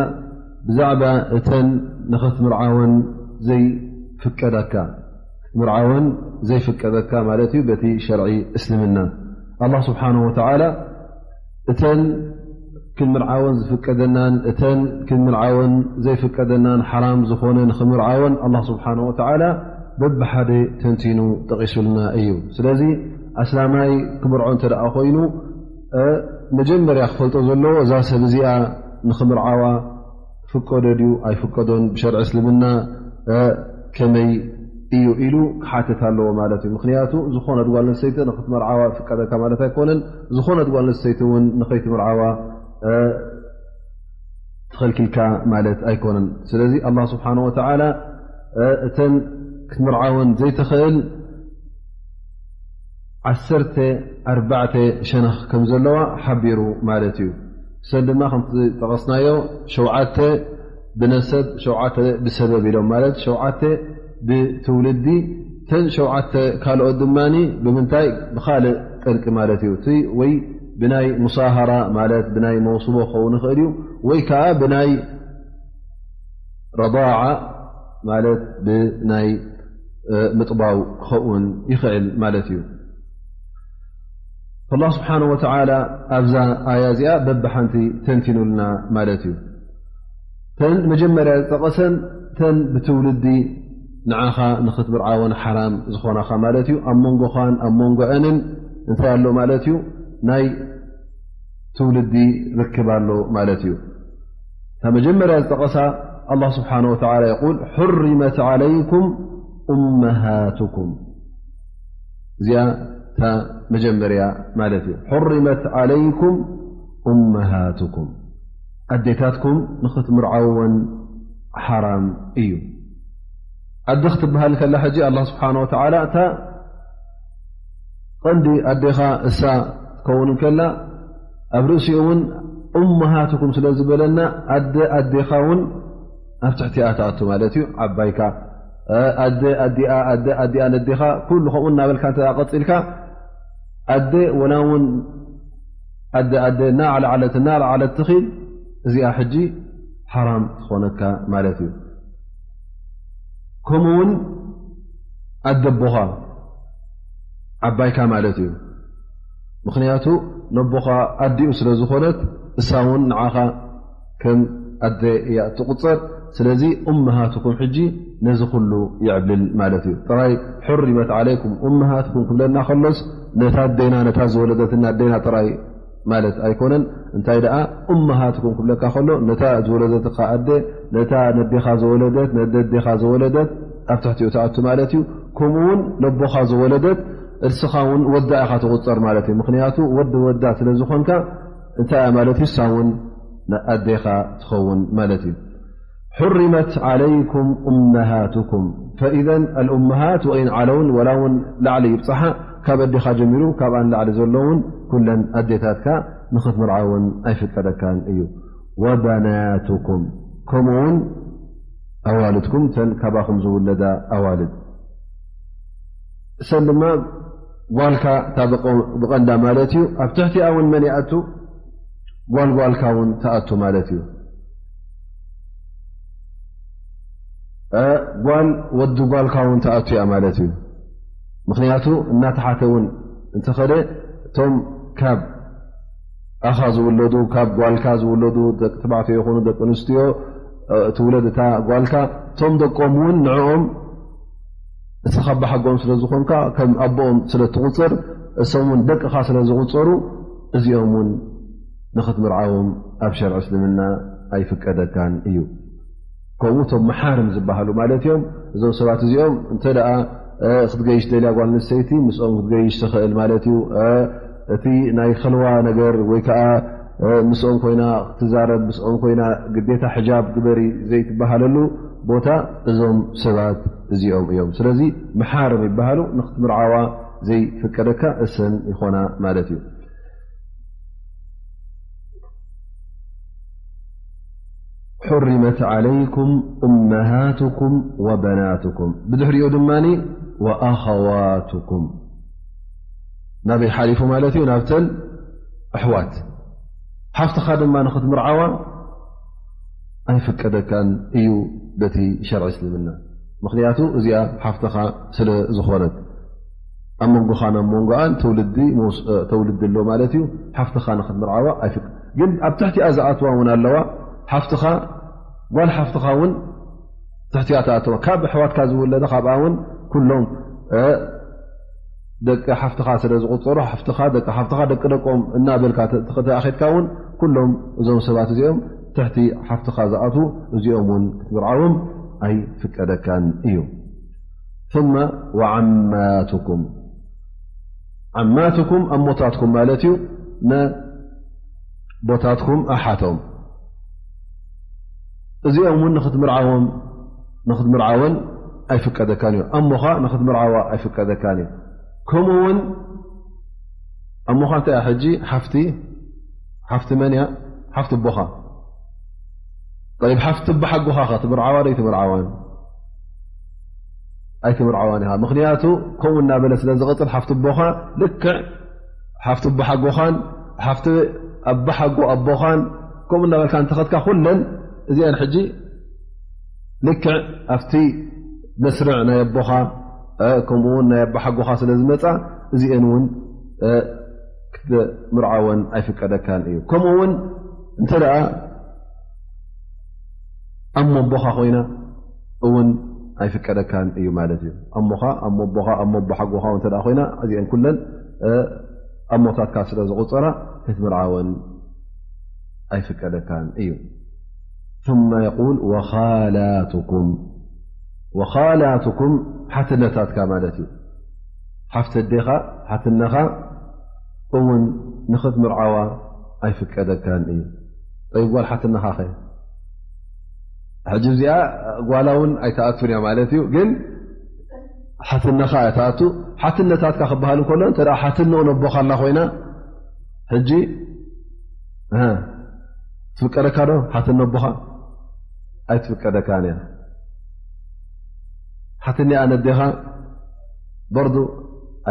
ብዛዕባ እተን ንኽትምርዓወን ዘይፍቀደካ፣ ክትምርዓወን ዘይፍቀደካ ማለት እዩ በቲ ሸርዒ እስልምና። ኣላህ ስብሓነሁ ወተዓላ እተን ክንምርዓወን ዝፍቀደናን እተን ክንምርዓወን ዘይፍቀደናን፣ ሓራም ዝኾነ ንኽምርዓወን ኣላህ ስብሓነሁ ወተዓላ በብሓደ ተንቲኑ ጠቒሱልና እዩ። ስለዚ ኣስላማይ ክምርዖ እንተ ደኣ ኮይኑ፣ እ፣ መጀመርያ ክፈልጦ ዘለዎ እዛ ሰብ እዚኣ ንኽምርዓዋ ፍቀዶ ድዩ ኣይፍቀዶን፣ ብሸርዒ እስልምና፣ እ፣ ከመይ እዩ ኢሉ ክሓትት ኣለዎ ማለት እዩ። ምኽንያቱ ዝኾነት ጓል ኣንስተይቲ ንኽትመርዓዋ ይፍቀደካ ማለት ኣይኮነን፣ ዝኾነት ጓል ኣንስተይቲ እውን ንኸይትምርዓዋ፣ እ፣ ተኸልኪልካ ማለት ኣይኮነን። ስለዚ ኣላህ ስብሓነሁ ወተዓላ፣ እ፣ እተን ክትምርዓወን ዘይትኽእል ዓሰርተ ኣርባዕተ ሸነኽ ከም ዘለዋ ሓቢሩ ማለት እዩ። እሰን ድማ ከምቲ ዝጠቐስናዮ ሸውዓተ ብነሰብ፣ ሸውዓተ ብሰበብ ኢሎም፣ ማለት ሸውዓተ ብትውልዲ፣ እተን ሸውዓተ ካልኦት ድማ ብምንታይ? ብኻልእ ጠንቂ ማለት እዩ። እቲ ወይ ብናይ ሙሳሃራ ማለት ብናይ መውስቦ ክኸውን ይኽእል እዩ፣ ወይ ከዓ ብናይ ረዳዓ ማለት ብናይ፣ እ፣ ምጥባው ክኸውን ይኽእል ማለት እዩ። ኣላህ ስብሓነሁ ወተዓላ ኣብዛ ኣያ እዚኣ በብሓንቲ ተንቲኑልና ማለት እዩ። እተን መጀመርያ ዝጠቐሰን እተን ብትውልዲ ንዓኻ ንኽትምርዓወን ሓራም ዝኾናኻ ማለት እዩ። ኣብ መንጎኻን ኣብ መንጎአንን እንታይ ኣሎ ማለት እዩ? ናይ ትውልዲ ርክብ ኣሎ ማለት እዩ። እታ መጀመርያ ዝጠቐሳ ኣላህ ስብሓነሁ ወተዓላ የቁል፣ حرمت عليكم أمهاتكم። እዚኣ እታ መጀመርያ ማለት እዩ። حرمت عليكم أمهاتكم። ኣዴታትኩም ንኽትምርዓወን ሓራም እዩ። ኣደ ክትበሃል ከላ ሕጂ ኣላህ ስብሓነሁ ወተዓላ እታ ቀንዲ ኣዴኻ እሳ ትከውን እንከላ፣ ኣብ ርእሲኡ እውን ኡመሃትኩም ስለ ዝበለና፣ ኣደ ኣዴኻ እውን ኣብ ትሕቲኣ ትኣቱ ማለት እዩ። ዓባይካ፣ እ፣ ኣደ ኣዲኣ፣ ኣደ ኣዲኣ ነዴኻ፣ ኩሉ ከምኡ እናበልካ እንተ ቀጺልካ፣ ኣደ ወላ እውን ኣደ ኣደ እናዕለዓለት እናዕለዓለት ትኺድ፣ እዚኣ ሕጂ ሓራም ትኾነካ ማለት እዩ። ከምኡ እውን ኣደ ኣቦኻ ዓባይካ ማለት እዩ። ምኽንያቱ ነቦኻ ኣዲኡ ስለ ዝኾነት፣ እሳ እውን ንዓኻ ከም ኣደ እያ እትቑጸር። ስለዚ ኡመሃትኩም ሕጂ ነዚ ኩሉ የዕብልል ማለት እዩ። ጥራይ حرمت عليكم أمهاتكم ክብለና ከሎስ፣ ነታ ኣዴና፣ ነታ ዝወለደትና ኣዴና ጥራይ ማለት ኣይኮነን። እንታይ ደኣ ኡመሃትኩም ክብለካ ከሎ፣ ነታ ዝወለደትኻ ኣደ፣ ነታ ነዴኻ ዝወለደት፣ ነደዴኻ ዝወለደት ኣብ ትሕቲኡ ትኣቱ ማለት እዩ። ከምኡ እውን ነቦኻ ዝወለደት፣ እስኻ እውን ወዳ ኢኻ ትቑጸር ማለት እዩ። ምኽንያቱ ወዲ ወዳ ስለ ዝኾንካ፣ እንታይ እያ ማለት እዩ? እሳ እውን ኣዴኻ ትኸውን ማለት እዩ። حرمت عليكم أمهاتكم። فإذا الأمهات وإن علون፣ ወላ እውን ላዕሊ ይብጽሓ፣ ካብ ኣዴኻ ጀሚሩ ካብኣን ላዕሊ ዘለውን ኩለን ኣዴታትካ ንኽትምርዓወን ኣይፍቀደካን እዩ። وبناتكم، ከምኡ እውን ኣዋልድኩም፣ እተን ካባኹም ዝውለዳ ኣዋልድ። እሰን ድማ ጓልካ እታ ብቐ-፣ ብቐንዳ ማለት እዩ። ኣብ ትሕቲኣ እውን መን ይኣቱ? ጓል ጓልካ እውን ትኣቱ ማለት እዩ። እ፣ ጓል ወዲ ጓልካ እውን ትኣቱ እያ ማለት እዩ። ምኽንያቱ እናተሓተ እውን እንተኸደ እቶም ካብ ኣኻ ዝውለዱ፣ ካብ ጓልካ ዝውለዱ ደቂ ተባዕትዮ ይኹኑ ደቂ ኣንስትዮ፣ ትውለድ እታ ጓልካ፣ እቶም ደቆም እውን ንዕኦም እስኻ ኣባሓጎኦም ስለ ዝኾንካ፣ ከም ኣቦኦም ስለ እትቑጽር፣ እሶም እውን ደቅኻ ስለ ዝቑጸሩ፣ እዚኦም እውን ንኽትምርዓዎም ኣብ ሸርዒ እስልምና ኣይፍቀደካን እዩ። ከምኡ እቶም መሓርም ዝበሃሉ ማለት እዮም። እዞም ሰባት እዚኦም እንተ ደኣ ክትገይሽ ደልያ ጓል ኣንስተይቲ ምስኦም ክትገይሽ ትኽእል ማለት እዩ። እቲ ናይ ኸልዋ ነገር ወይ ከዓ ምስኦም ኮይና ክትዛረብ፣ ምስኦም ኮይና ግዴታ ሕጃብ ግበሪ ዘይትበሃለሉ ቦታ እዞም ሰባት እዚኦም እዮም። ስለዚ መሓርም ይበሃሉ፣ ንክትምርዓዋ ዘይፍቀደካ እሰን ይኾና ማለት እዩ። حرمت عليكم أمهاتكم وبناتكم، ብድሕሪኡ ድማ وأخواتكم ናበይ ሓሊፉ ማለት እዩ? ናብተን ኣሕዋት። ሓፍትኻ ድማ ንኽትምርዓዋ ኣይፍቀደካን እዩ በቲ ሸርዒ እስልምና። ምኽንያቱ እዚኣ ሓፍትኻ ስለ ዝኾነት ኣብ መንጎኻን ኣብ መንጎኣን ተውልዲ መውስ-፣ ተውልዲ ኣሎ ማለት እዩ። ሓፍትኻ ንኽትምርዓዋ ኣይፍቀ-፣ ግን ኣብ ትሕቲኣ ዝኣትዋ እውን ኣለዋ። ሓፍትኻ፣ ጓል ሓፍትኻ እውን ትሕቲኣ ትኣትዋ። ካብ ኣሕዋትካ ዝውለደ ካብኣ እውን ኩሎም፣ እ፣ ደቂ ሓፍትኻ ስለ ዝቑጸሩ፣ ሓፍትኻ፣ ደቂ ሓፍትኻ፣ ደቂ ደቆም እናበልካ ተ-፣ ተ-፣ ተኣኺድካ እውን ኩሎም እዞም ሰባት እዚኦም ትሕቲ ሓፍትኻ ዝኣትዉ እዚኦም እውን ክትምርዓዎም ኣይፍቀደካን እዩ። ثم وعماتكم ዓማትኩም ኣሞታትኩም ማለት እዩ፣ ነቦታትኩም ኣሓቶም። እዚኦም እውን ንኽትምርዓዎም፣ ንኽትምርዓወን ኣይፍቀደካን እዩ። ኣሞኻ ንኽትምርዓዋ ኣይፍቀደካን እዩ። ከምኡ እውን ኣሞኻ እንታይ እያ ሕጂ? ሓፍቲ፣ ሓፍቲ መን እያ? ሓፍቲ ኣቦኻ። ጠይብ፣ ሓፍቲ ኣቦሓጎኻ ኸ ትምርዓዋ ዶ ኣይትምርዓዋን? ኣይትምርዓዋን ኢኻ። ምኽንያቱ ከምኡ እናበለ ስለ ዝቕጽል፣ ሓፍቲ ኣቦኻ ልክዕ ሓፍቲ ኣቦሓጎኻን ሓፍቲ ኣቦሓጎ ኣቦኻን ከምኡ እናበልካ እንተኸድካ፣ ኩለን እዚኣን ሕጂ ልክዕ ኣብቲ መስርዕ ናይ ኣቦኻ፣ እ፣ ከምኡ እውን ናይ ኣቦሓጎኻ ስለ ዝመጻ፣ እዚአን እውን፣ እ፣ ክትምርዓወን ኣይፍቀደካን እዩ። ከምኡ እውን እንተ ደኣ ኣሞ ኣቦኻ ኮይና እውን ኣይፍቀደካን እዩ ማለት እዩ። ኣሞኻ፣ ኣሞ ኣቦኻ፣ ኣሞ ኣቦሓጎኻ እውን እንተ ደኣ ኮይና፣ እዚአን ኩለን፣ እ፣ ኣሞታትካ ስለ ዝቑጸራ ክትምርዓወን ኣይፍቀደካን እዩ። ثم يقول وخالاتكم، وخالاتكم ሓትነታትካ ማለት እዩ። ሓፍቲ ኣዴኻ፣ ሓትነኻ እውን ንኽትምርዓዋ ኣይፍቀደካን እዩ። ጠይብ፣ ጓል ሓትነኻ ኸ? ሕጂ እዚኣ ጓላ እውን ኣይትኣቱን እያ ማለት እዩ፣ ግን ሓትነኻ እያ ትኣቱ። ሓትነታትካ ክበሃል እንከሎ፣ እንተ ደኣ ሓትነኡ ነቦኻ ኣላ ኮይና፣ ሕጂ፣ እ፣ ትፍቀደካ ዶ ሓትነ ኣቦኻ? ኣይትፍቀደካን እያ። ሓትኒኣ ነዴኻ በርዱ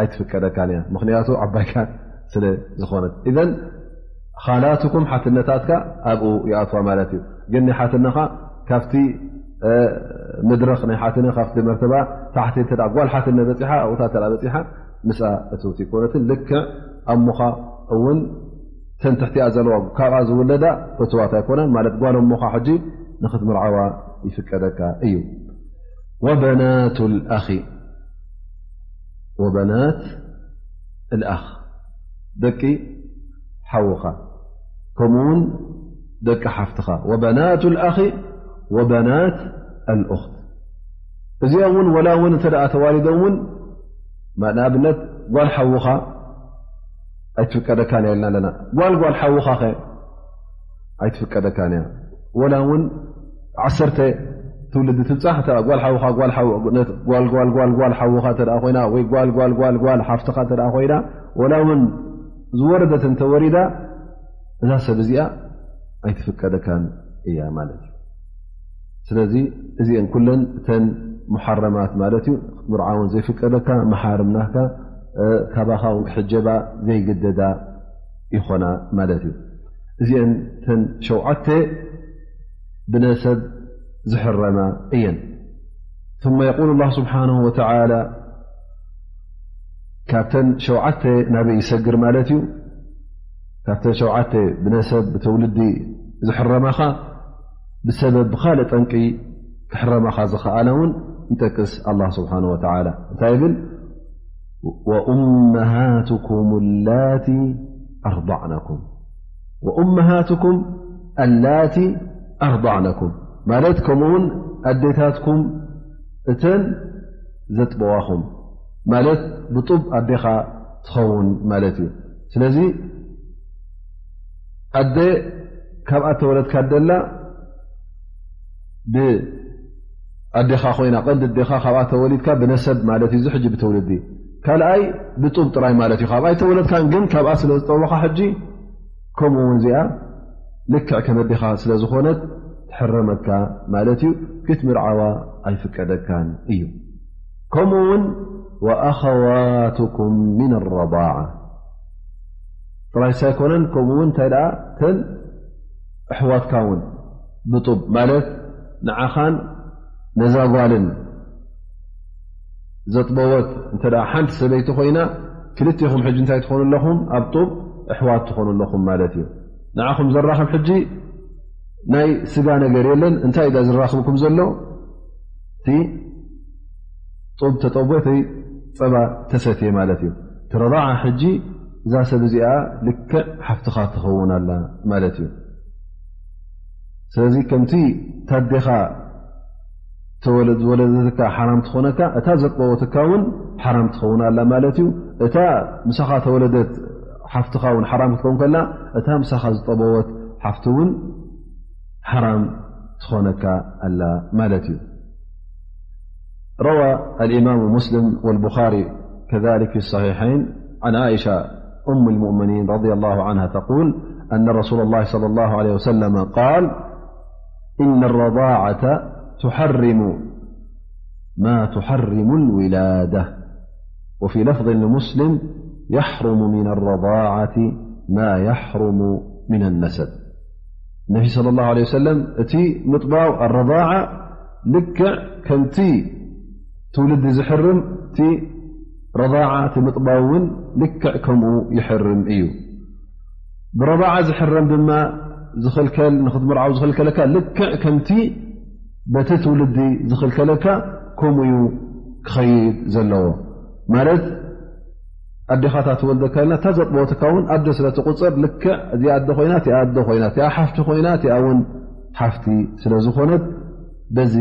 ኣይትፍቀደካን እያ፣ ምኽንያቱ ዓባይካ ስለ ዝኾነት። ኢዘን ኻላትኩም ሓትነታትካ ኣብኡ ይኣትዋ ማለት እዩ። ግን ናይ ሓትነኻ ካብቲ፣ እ፣ መድረኽ ናይ ሓትነ፣ ካብቲ መርተባ ታሕቲ እንተ ደኣ ጓል ሓትነ በጺሓ፣ ኣብኡ እታ እንተ ደኣ በጺሓ፣ ምስኣ እትውቲ ኣይኮነትን። ልክዕ ኣሞኻ እውን እተን ትሕቲኣ ዘለዋ ካብኣ ዝውለዳ እትዋት ኣይኮነን፣ ማለት ጓል ኣሞኻ ሕጂ ንኽትምርዓዋ ይፍቀደካ እዩ። وبنات الأخ، وبنات الأخ ደቂ ሓውኻ፣ ከምኡ እውን ደቂ ሓፍትኻ። وبنات الأخ وبنات الأخت እዚኦም እውን ወላ እውን እንተ ደኣ ተዋሊዶም እውን፣ ማ-፣ ንኣብነት ጓል ሓውኻ ኣይትፍቀደካን እያ ኢልና ኣለና። ጓል ጓል ሓውኻ ኸ? ኣይትፍቀደካን እያ። ወላ እውን ዓሰርተ ትውልዲ ትብጻሕ፣ እታ ጓል ሓውኻ፣ ጓል ሓው-፣ ነት-፣ ጓል፣ ጓል፣ ጓል፣ ጓል ሓውኻ እንተ ደኣ ኮይና፣ ወይ ጓል፣ ጓል፣ ጓል፣ ጓል ሓፍትኻ እንተ ደኣ ኮይና፣ ወላ እውን ዝወረደት እንተ ወሪዳ፣ እዛ ሰብ እዚኣ ኣይትፍቀደካን እያ ማለት እዩ። ስለዚ እዚአን ኩለን እተን ሙሓረማት ማለት እዩ፣ ክትምርዓወን ዘይፍቀደካ፣ መሓርም ናትካ፣ እ፣ ካባኻ እውን ክሕጀባ ዘይግደዳ ይኾና ማለት እዩ። እዚአን እተን ሸውዓተ ብነሰብ ዝሕረማ እየን። ثم يقول الله سبحانه وتعالى: ካብተን ሸውዓተ ናበይ ይሰግር ማለት እዩ? ካብተን ሸውዓተ ብነሰብ ብተውልዲ ዝሕረማኻ ብሰበብ ብኻልእ ጠንቂ ክሕረማኻ ዝኸኣለ እውን ይጠቅስ ኣላህ ስብሓን ወተዓላ። እንታይ ይብል? ወኡመሃትኩም ላቲ ኣርضዕነኩም፣ ወኡመሃትኩም ኣላቲ ኣርضዕነኩም ማለት ከምኡውን ኣዴታትኩም እተን ዘጥበዋኹም ማለት ብጡብ ኣዴኻ ትኸውን ማለት እዩ። ስለዚ ኣደ ካብኣ ተወለድካ ደላ ብኣዴኻ ኮይና፣ ቀንዲ ኣዴኻ ካብኣ ተወሊድካ ብነሰብ ማለት እዩ። እዚ ሕጂ ብትውልዲ ካልኣይ ብጡብ ጥራይ ማለት እዩ። ካብኣ ኣይተወለድካን ግን ካብኣ ስለ ዝጠበኻ ሕጂ ከምኡ እውን እዚኣ ልክዕ ከም ኣዴኻ ስለ ዝኾነት ትሕረመካ ማለት እዩ። ክትምርዓዋ ኣይፍቀደካን እዩ። ከምኡ እውን ወኣኸዋትኩም ምን ረዳዓ ጥራይ ሳይኮነን ከምኡ እውን እንታይ ደኣ ተን ኣሕዋትካ እውን ብጡብ ማለት ንዓኻን ነዛ ጓልን ዘጥበወት እንተ ደኣ ሓንቲ ሰበይቲ ኮይና ክልቴኹም ሕጂ እንታይ ትኾኑ ኣለኹም? ኣብ ጡብ ኣሕዋት ትኾኑ ኣለኹም ማለት እዩ። ንዓኹም ዘራኽብ ሕጂ ናይ ስጋ ነገር የለን። እንታይ እዳ ዝራኽብኩም ዘሎ? እቲ ጡብ ተጠቦ እቲ ጸባ ተሰትየ ማለት እዩ። እቲ ረዳዓ ሕጂ እዛ ሰብ እዚኣ ልክዕ ሓፍትኻ ትኸውን ኣላ ማለት እዩ። ስለዚ ከምቲ ታዴኻ ተወለ-፣ ዝወለደትካ ሓራም ትኾነካ፣ እታ ዘጥበወትካ እውን ሓራም ትኸውን ኣላ ማለት እዩ። እታ ምሳኻ ተወለደት ሓፍትኻ እውን ሓራም ክትከውን ከላ፣ እታ ምሳኻ ዝጠበወት ሓፍቲ እውን ሓራም ትኾነካ ኣላ ማለት እዩ። روى الإمام مسلم والبخاري كذلك في الصحيحين عن عائشة أم المؤمنين رضي الله عنها تقول أن رسول الله صلى الله عليه وسلم قال: إن الرضاعة تحرم ما تحرم الولادة. وفي لفظ لمسلم: يحرم من الرضاعة ما يحرم من النسب. النبي صلى الله عليه وسلم እቲ ምጥባው ኣረضاعة ልክዕ ከምቲ ትውልዲ ዝሕርም እቲ ረضاعة እቲ ምጥባው እውን ልክዕ ከምኡ ይሕርም እዩ። ብረضاعة ዝሕረም ድማ ዝኽልከል ንኽትምርዓው ዝኽልከለካ ልክዕ ከምቲ በቲ ትውልዲ ዝኽልከለካ ከምኡ እዩ ክኸይድ ዘለዎ። ማለት ኣዴኻታ ትወልደካ ኢልና እታ ዘጥበወትካ እውን ኣደ ስለ ትቑጸር ልክዕ እዚኣ ኣደ ኮይና እቲኣ ኣደ ኮይና እቲኣ ሓፍቲ ኮይና እቲኣ እውን ሓፍቲ ስለ ዝኾነት በዚ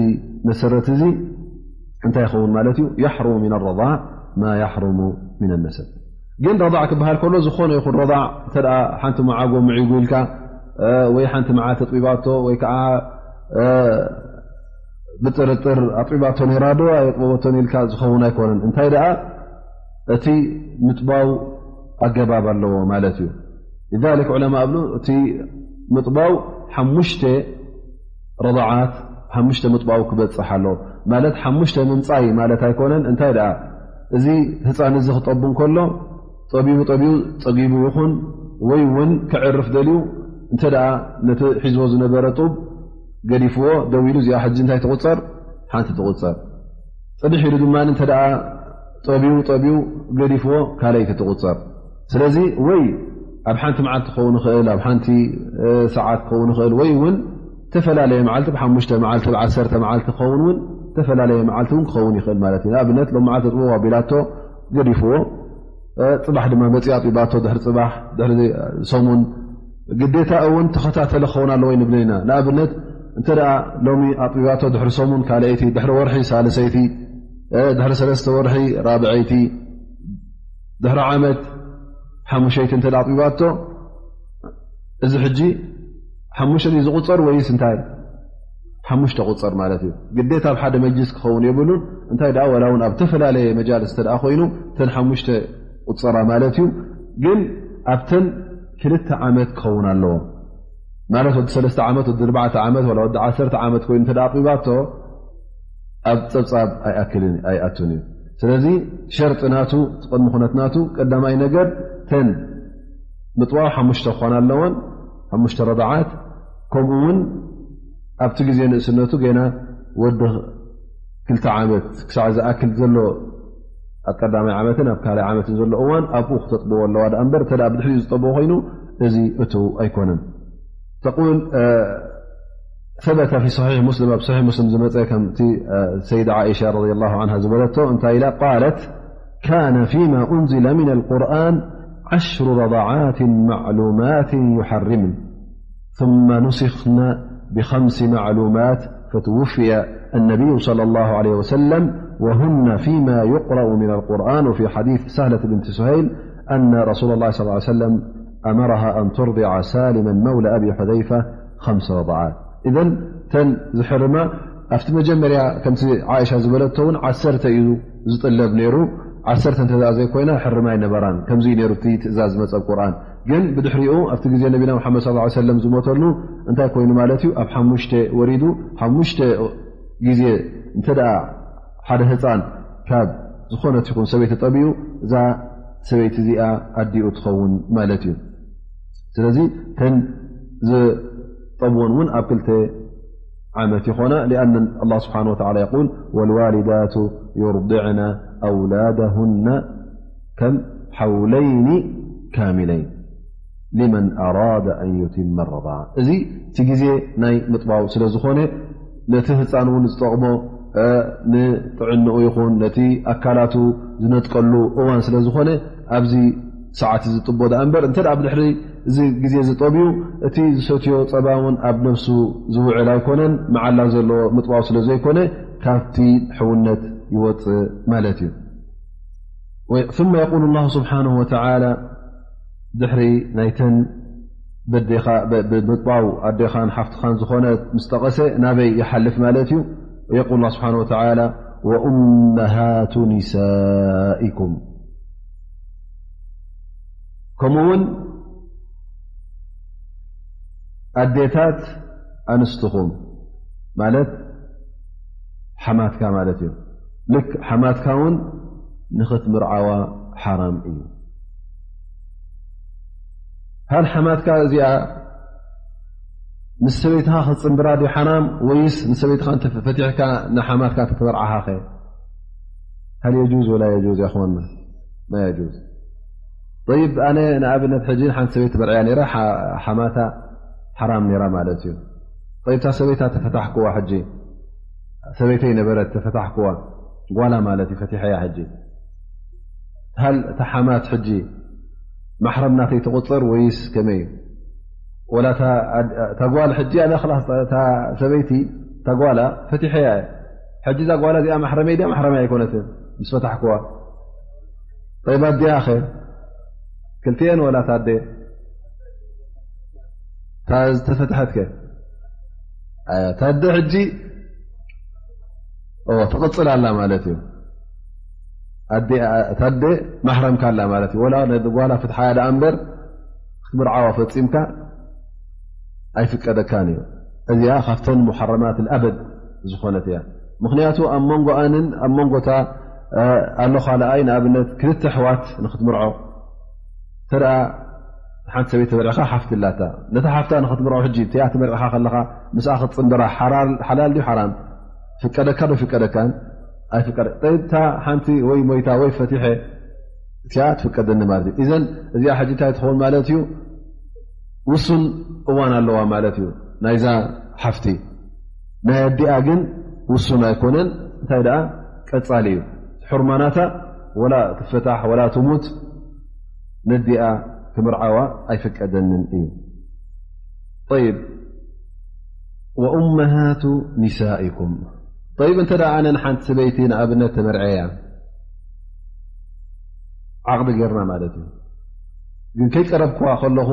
መሰረት እዚ እንታይ ይኸውን ማለት እዩ? يحرم من الرضاع ما يحرم من النسب. ግን ረضع ክበሃል ከሎ ዝኾነ ይኹን ረضع እንተ ደኣ ሓንቲ መዓጎ ምዒጉ ኢልካ ወይ ሓንቲ መዓልቲ ኣጥቢባቶ ወይ ከዓ ብጥርጥር ኣጥቢባቶ ነይራ ዶ ኣየጥበበቶን ኢልካ ዝኸውን ኣይኮነን። እንታይ ደኣ እቲ ምጥባው ኣገባብ ኣለዎ ማለት እዩ። لذلك ዑለማ እብሉ እቲ ምጥባው ሓሙሽተ ረضዓት ሓሙሽተ ምጥባው ክበጽሕ ኣለዎ ማለት ሓሙሽተ ምምጻይ ማለት ኣይኮነን። እንታይ ደኣ እዚ ህፃን እዚ ክጠቡ እንከሎ ጠቢቡ ጠቢቡ ጸጊቡ ይኹን ወይ እውን ክዕርፍ ደልዩ እንተ ደኣ ነቲ ሒዝዎ ዝነበረ ጡብ ገዲፍዎ ደው ኢሉ እዚኣ ሕጂ እንታይ ትቑጸር? ሓንቲ ትቑጸር። ጽንሕ ኢሉ ድማ እንተ ደኣ ጠቢቡ ጠቢቡ ገዲፍዎ ካልኣይቲ ትቑጸር። ስለዚ ወይ ኣብ ሓንቲ መዓልቲ ክኸውን ይኽእል፣ ኣብ ሓንቲ ሰዓት ክኸውን ይኽእል፣ ወይ እውን ዝተፈላለየ መዓልቲ ብሓሙሽተ መዓልቲ ብዓሰርተ መዓልቲ ክኸውን እውን ዝተፈላለየ መዓልቲ እውን ክኸውን ይኽእል ማለት እዩ። ንኣብነት ሎም መዓልቲ ጥበቡ ኣቢላቶ ገዲፍዎ ፅባሕ ድማ መፂኣ ኣጥቢባቶ ድሕሪ ፅባሕ ድሕሪ ሰሙን ግዴታ እውን ተኸታተለ ክኸውን ኣለዎ ይንብል ኢና። ንኣብነት እንተ ደኣ ሎሚ ኣጥቢባቶ ድሕሪ ሰሙን ካልኣይቲ ድሕሪ ወርሒ ሳልሰይቲ ድሕሪ ሰለስተ ወርሒ ራብዐይቲ ድሕሪ ዓመት ሓሙሸይቲ እንተ ኣጥቢባቶ እዚ ሕጂ ሓሙሽተ ድዩ ዝቑፀር ወይስ እንታይ? ሓሙሽተ ቁፀር ማለት እዩ። ግዴታ ኣብ ሓደ መጅልስ ክኸውን የብሉን። እንታይ ደኣ ዋላ እውን ኣብ ዝተፈላለየ መጃልስ እንተ ደኣ ኮይኑ እተን ሓሙሽተ ቁፀራ ማለት እዩ። ግን ኣብተን ክልተ ዓመት ክኸውን ኣለዎ ማለት ወዲ ሰለስተ ዓመት ወዲ ኣርባዕተ ዓመት ዋላ ወዲ ዓሰርተ ዓመት ኮይኑ እንተ ደኣ ኣጥቢባቶ ኣብ ፀብፃብ ኣይኣክልን ኣይኣቱን እዩ። ስለዚ ሸርጢ ናቱ እቲ ቅድሚ ኩነት ናቱ ቀዳማይ ነገር ተን ምጥባው ሓሙሽተ ክኾና ኣለወን፣ ሓሙሽተ ረዳዓት። ከምኡ እውን ኣብቲ ግዜ ንእስነቱ ገና ወዲ ክልተ ዓመት ክሳዕ ዝኣክል ዘሎ ኣብ ቀዳማይ ዓመትን ኣብ ካልኣይ ዓመትን ዘሎ እዋን ኣብኡ ክተጥብዎ ኣለዋ ደኣ እምበር፣ እንተ ደኣ ብድሕሪኡ ዝጠብዎ ኮይኑ፣ እዚ እቱ ኣይኮነን። ተቁል፣ ثبت في صحيح مسلم، ኣብ صحيح مسلم ዝመጸ፣ ከምቲ ሰይዳ ዓኢሻ رضي الله عنها ዝበለቶ፣ እንታይ ኢላ ቃለት፣ كان فيما أنزل من القرآن عشر رضعات معلومات يحرمن، ثم نسخن بخمس معلومات، فتوفي النبي صلى الله عليه وسلم وهن فيما يقرأ من القرآن. وفي حديث سهلة بنت سهيل أن رسول الله صلى الله عليه وسلم أمرها أن ترضع سالما مولى أبي حذيفة خمس رضعات. إذن እተን ዝሕርማ ኣብቲ መጀመርያ ከምቲ ዓኢሻ ዝበለቶ እውን ዓሰርተ እዩ ዝጥለብ ነይሩ። ዓሰርተ እንተ ዘይኮይና ሕርም ኣይነበራን። ከምዚ እዩ ነይሩ እቲ ትእዛዝ ዝመጸ ቁርኣን። ግን ብድሕሪኡ ኣብቲ ግዜ ነቢና መሓመድ صلى الله عليه وسلم ዝሞተሉ እንታይ ኮይኑ ማለት እዩ? ኣብ ሓሙሽተ ወሪዱ፣ ሓሙሽተ ግዜ እንተ ደኣ ሓደ ህፃን ካብ ዝኾነት ይኹን ሰበይቲ ጠቢኡ፣ እዛ ሰበይቲ እዚኣ ኣዲኡ ትኸውን ማለት እዩ። ስለዚ እተን ዝጠብወን እውን ኣብ ክልተ ዓመት ይኾና። لأن الله سبحانه وتعالى يقول: والوالدات يرضعن أولادهن كم حولين كاملين لمن أراد أن يتم الرضاعة. እዚ እቲ ግዜ ናይ ምጥባው ስለ ዝኾነ፣ ነቲ ህፃን እውን ዝጠቕሞ፣ እ፣ ንጥዕንኡ ይኹን ነቲ ኣካላቱ ዝነጥቀሉ እዋን ስለ ዝኾነ፣ ኣብዚ ሰዓት እዚ ጥቦ ደኣ እምበር፣ እንተ ደኣ ብድሕሪ እዚ ግዜ እዚ ጠብዩ፣ እቲ ዝሰትዮ ጸባ እውን ኣብ ነብሱ ዝውዕል ኣይኮነን። መዓላ ዘለዎ ምጥባው ስለ ዘይኮነ፣ ካብቲ ሕውነት ይወጽእ ማለት እዩ። ወይ-፣ ثم يقول الله سبحانه وتعالى ድሕሪ ናይተን በዴኻ፣ ብ-፣ ብ-፣ ብምጥባው ኣዴኻን ሓፍትኻን ዝኾነ ምስ ጠቐሰ ናበይ ይሓልፍ ማለት እዩ? يقول الله سبحانه وتعالى: وأمهات نسائكم، ከምኡ እውን ኣዴታት ኣንስትኹም፣ ማለት ሓማትካ ማለት እዩ። ልክ ሓማትካ እውን ንኽትምርዓዋ ሓራም እዩ። ሃል ሓማትካ እዚኣ ምስ ሰበይትኻ ክትጽንብራ ድዩ ሓራም፣ ወይስ ንሰበይትኻ እንተ ፈቲሕካ ንሓማትካ ክትምርዓኻ ኸ? ሃል የጁዝ ወላ የጁዝ? ያ ኣኽዋና፣ ማ የጁዝ። ጠይብ፣ ኣነ ንኣብነት ሕጂ ሓንቲ ሰበይቲ መርዕያ ነይራ፣ ሓ-፣ ሓማታ ሓራም ነይራ ማለት እዩ። ጠይብ፣ እታ ሰበይታ ተፈታሕክዋ፣ ሕጂ ሰበይተይ ነበረት፣ ተፈታሕክዋ፣ ጓላ ማለት እዩ፣ ፈቲሐያ። ሕጂ ሃል እታ ሓማት ሕጂ ማሕረም ናተይ ትቑጸር ወይስ ከመይ እዩ? ወላ እታ ኣድ-፣ እታ ጓል ሕጂ ኣነ ኽላስ እታ ሰበይቲ፣ እታ ጓላ ፈቲሐያ እየ። ሕጂ እዛ ጓላ እዚኣ ማሕረመይ ድያ ማሕረመይ ኣይኮነትን? ምስ ፈታሕክዋ። ጠይብ፣ ኣዲኣ ኸ? ክልቲኤን ወላ እታ ኣደ? እታ ዝተፈትሐት ከ? ኣያ፣ እታ ኣደ ሕጂ፣ ኦ፣ ትቕጽል ኣላ ማለት እዩ። ኣደ፣ እታ ኣደ ማሕረምካ ኣላ ማለት እዩ። ወላ ነቲ ጓላ ፍትሓያ ደኣ እምበር ክትምርዓዋ ፈጺምካ ኣይፍቀደካን እዩ። እዚኣ ካብተን ሙሐረማት ኣልኣበድ ዝኾነት እያ። ምኽንያቱ ኣብ መንጎኣንን ኣብ መንጎታ፣ እ፣ ኣሎ ካልኣይ፣ ንኣብነት ክልተ ኣሕዋት ንኽትምርዖ እንተ ደኣ ሓንቲ ሰበይቲ ተመርዒኻ ሓፍቲ ኣላታ፣ ነታ ሓፍታ ንኽትምርዖ ሕጂ እቲኣ ተመርዒኻ ከለኻ ምስኣ ክትጽንበራ ሓራል፣ ሓላል ድዩ ሓራም? ፍቀደካ ዶ ፍቀደካን? ኣይፍቀደ። ጠይብ፣ እታ ሓንቲ ወይ ሞይታ ወይ ፈቲሐ፣ እቲኣ ትፍቀደኒ ማለት እዩ። ኢዘን እዚኣ ሕጂ እንታይ ትኸውን ማለት እዩ? ውሱን እዋን ኣለዋ ማለት እዩ ናይዛ ሓፍቲ። ናይ ኣዲኣ ግን ውሱን ኣይኮነን። እንታይ ደኣ ቀጻሊ እዩ። ሕርማናታ ወላ ትፈታሕ ወላ ትሙት ነዲኣ ክምርዓዋ ኣይፍቀደንን እዩ። ጠይብ፣ ወኡመሃቱ ኒሳኢኩም። ጠይብ፣ እንተ ደኣ ኣነ ንሓንቲ ሰበይቲ ንኣብነት ተመርዐያ ዓቕዲ ጌርና ማለት እዩ። ግን ከይቀረብክዋ ከለኹ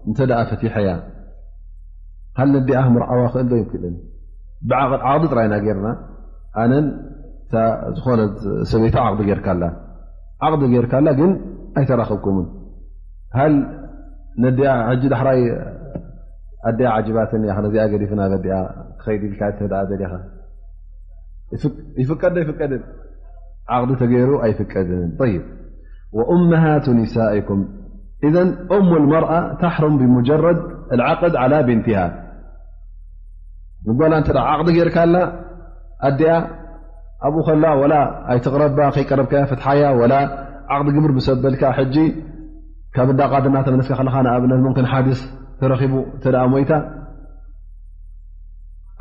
እንተ ደኣ ፈቲሐያ፣ ሃል ነዲኣ ክምርዓዋ ክእል ዶ ይክእልን? ብዓቕዲ፣ ዓቕዲ ጥራይና ጌርና፣ ኣነን እታ ዝኾነት ሰበይቲ ዓቕዲ ጌርካላ። ዓቕዲ ጌርካላ ግን ኣይተራኸብኩምን። ሃል ነዲኣ ሕጂ ዳሕራይ ኣዲኣ ዓጂባትኒ እያ፣ ነዚኣ ገዲፍና በዲኣ ክኸይድ ኢልካ እንተ ደኣ ደሊኻ? ይፍቅ-፣ ይፍቀድ ዶ ይፍቀድን? ዓቕዲ ተገይሩ ኣይፍቀድን። ጠይብ። ወኡመሃቱ ኒሳኢኩም። ኢዘን ኡሙ ልመርኣ ተሕሩም ብሙጀረድ ልዓቅድ ዓላ ቢንቲሃ። ንጓላ እንተ ደኣ ዓቕዲ ጌርካላ ኣዲኣ ኣብኡ ከላ ወላ ኣይትቕረባ፣ ከይቀረብካያ ፍትሓያ፣ ወላ ዓቕዲ ግብር ምስ ኣበልካ፣ ሕጂ ካብ እንዳ ቃዲ እናተመለስካ ከለኻ፣ ንኣብነት፣ ሙምክን ሓድስ ተረኺቡ እንተ ደኣ ሞይታ፣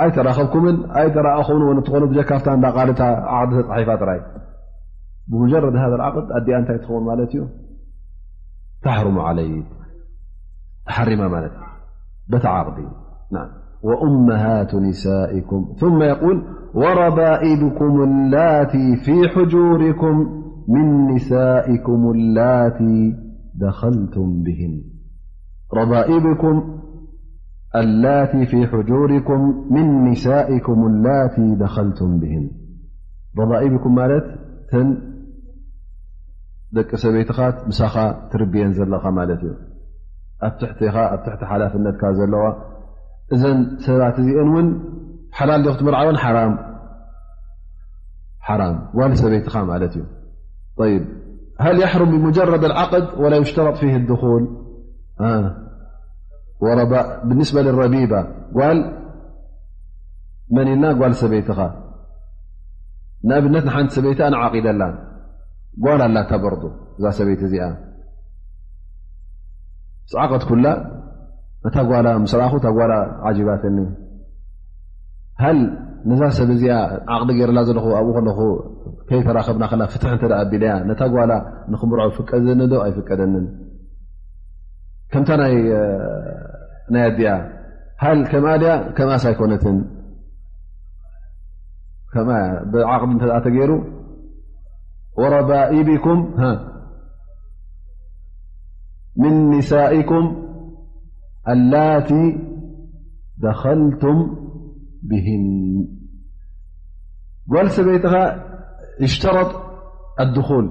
ኣይተራኸብኩምን ኣይተራእኹምን እውን እንትኾኑ፣ ብጀካ ኣብታ እንዳ ቃዲ እታ ዓቕዲ ተጻሒፋ ጥራይ። ብሙጀረድ ሃذا العقد ኣዲኣ እንታይ ትኸውን ማለት እዩ? تحرم عليك، ተሓሪማ ማለት እዩ። በቲ ዓቕዲ። نعم. وأمهات نسائكم، ثم يقول: وربائبكم اللاتي في حجوركم من نسائكم اللاتي دخلتم بهن. ربائبكم اللاتي في حجوركم من نسائكم اللاتي دخلتم بهن. ربائبكم ማለት እተን ደቂ ሰበይትኻ ምሳኻ ትርብየን ዘለኻ ማለት እዩ። ኣብ ትሕቲኻ፣ ኣብ ትሕቲ ሓላፍነትካ ዘለዋ እዘን ሰባት እዚአን እውን ሓላል ዶ ክትምርዓወን? ሓራም። ሓራም። ጓል ሰበይትኻ ማለት እዩ። طيب، هل يحرم بمجرد العقد ولا يشترط فيه الدخول؟ آه. وربا-، بالنسبة للربيبة، ጓል መን ኢልና? ጓል ሰበይትኻ። ንኣብነት ንሓንቲ ሰበይቲ ኣነ ዓቒደላ፣ ጓል ኣላታ በርዶ፣ እዛ ሰበይቲ እዚኣ ምስ ዓቐድኩላ፣ ነታ ጓላ ምስ ረኣኹ፣ እታ ጓላ ዓጂባትኒ። ሃል ነዛ ሰብ እዚኣ ዓቕዲ ገይርላ ዘለኹ ኣብኡ ከለኹ ከይተራኸብና ከላ ፍትሒ እንተ ደኣ ኣቢለያ፣ ነታ ጓላ ንኽምርዖ ፍቀደኒ ዶ ኣይፍቀደንን? ከምታ ናይ፣ ናይ ኣዲኣ፣ ሃል ከምኣ ድያ? ከምኣስ ኣይኮነትን። ከምኣ እያ። ብዓቕዲ እንተ ደኣ ተገይሩ፣ ወረባኢቢኩም፣ ሃ፣ ምን ኒሳኢኩም ኣላቲ ደኸልቱም ብሂን። ጓል ሰበይትኻ ይሽተረጥ ኣድኹል።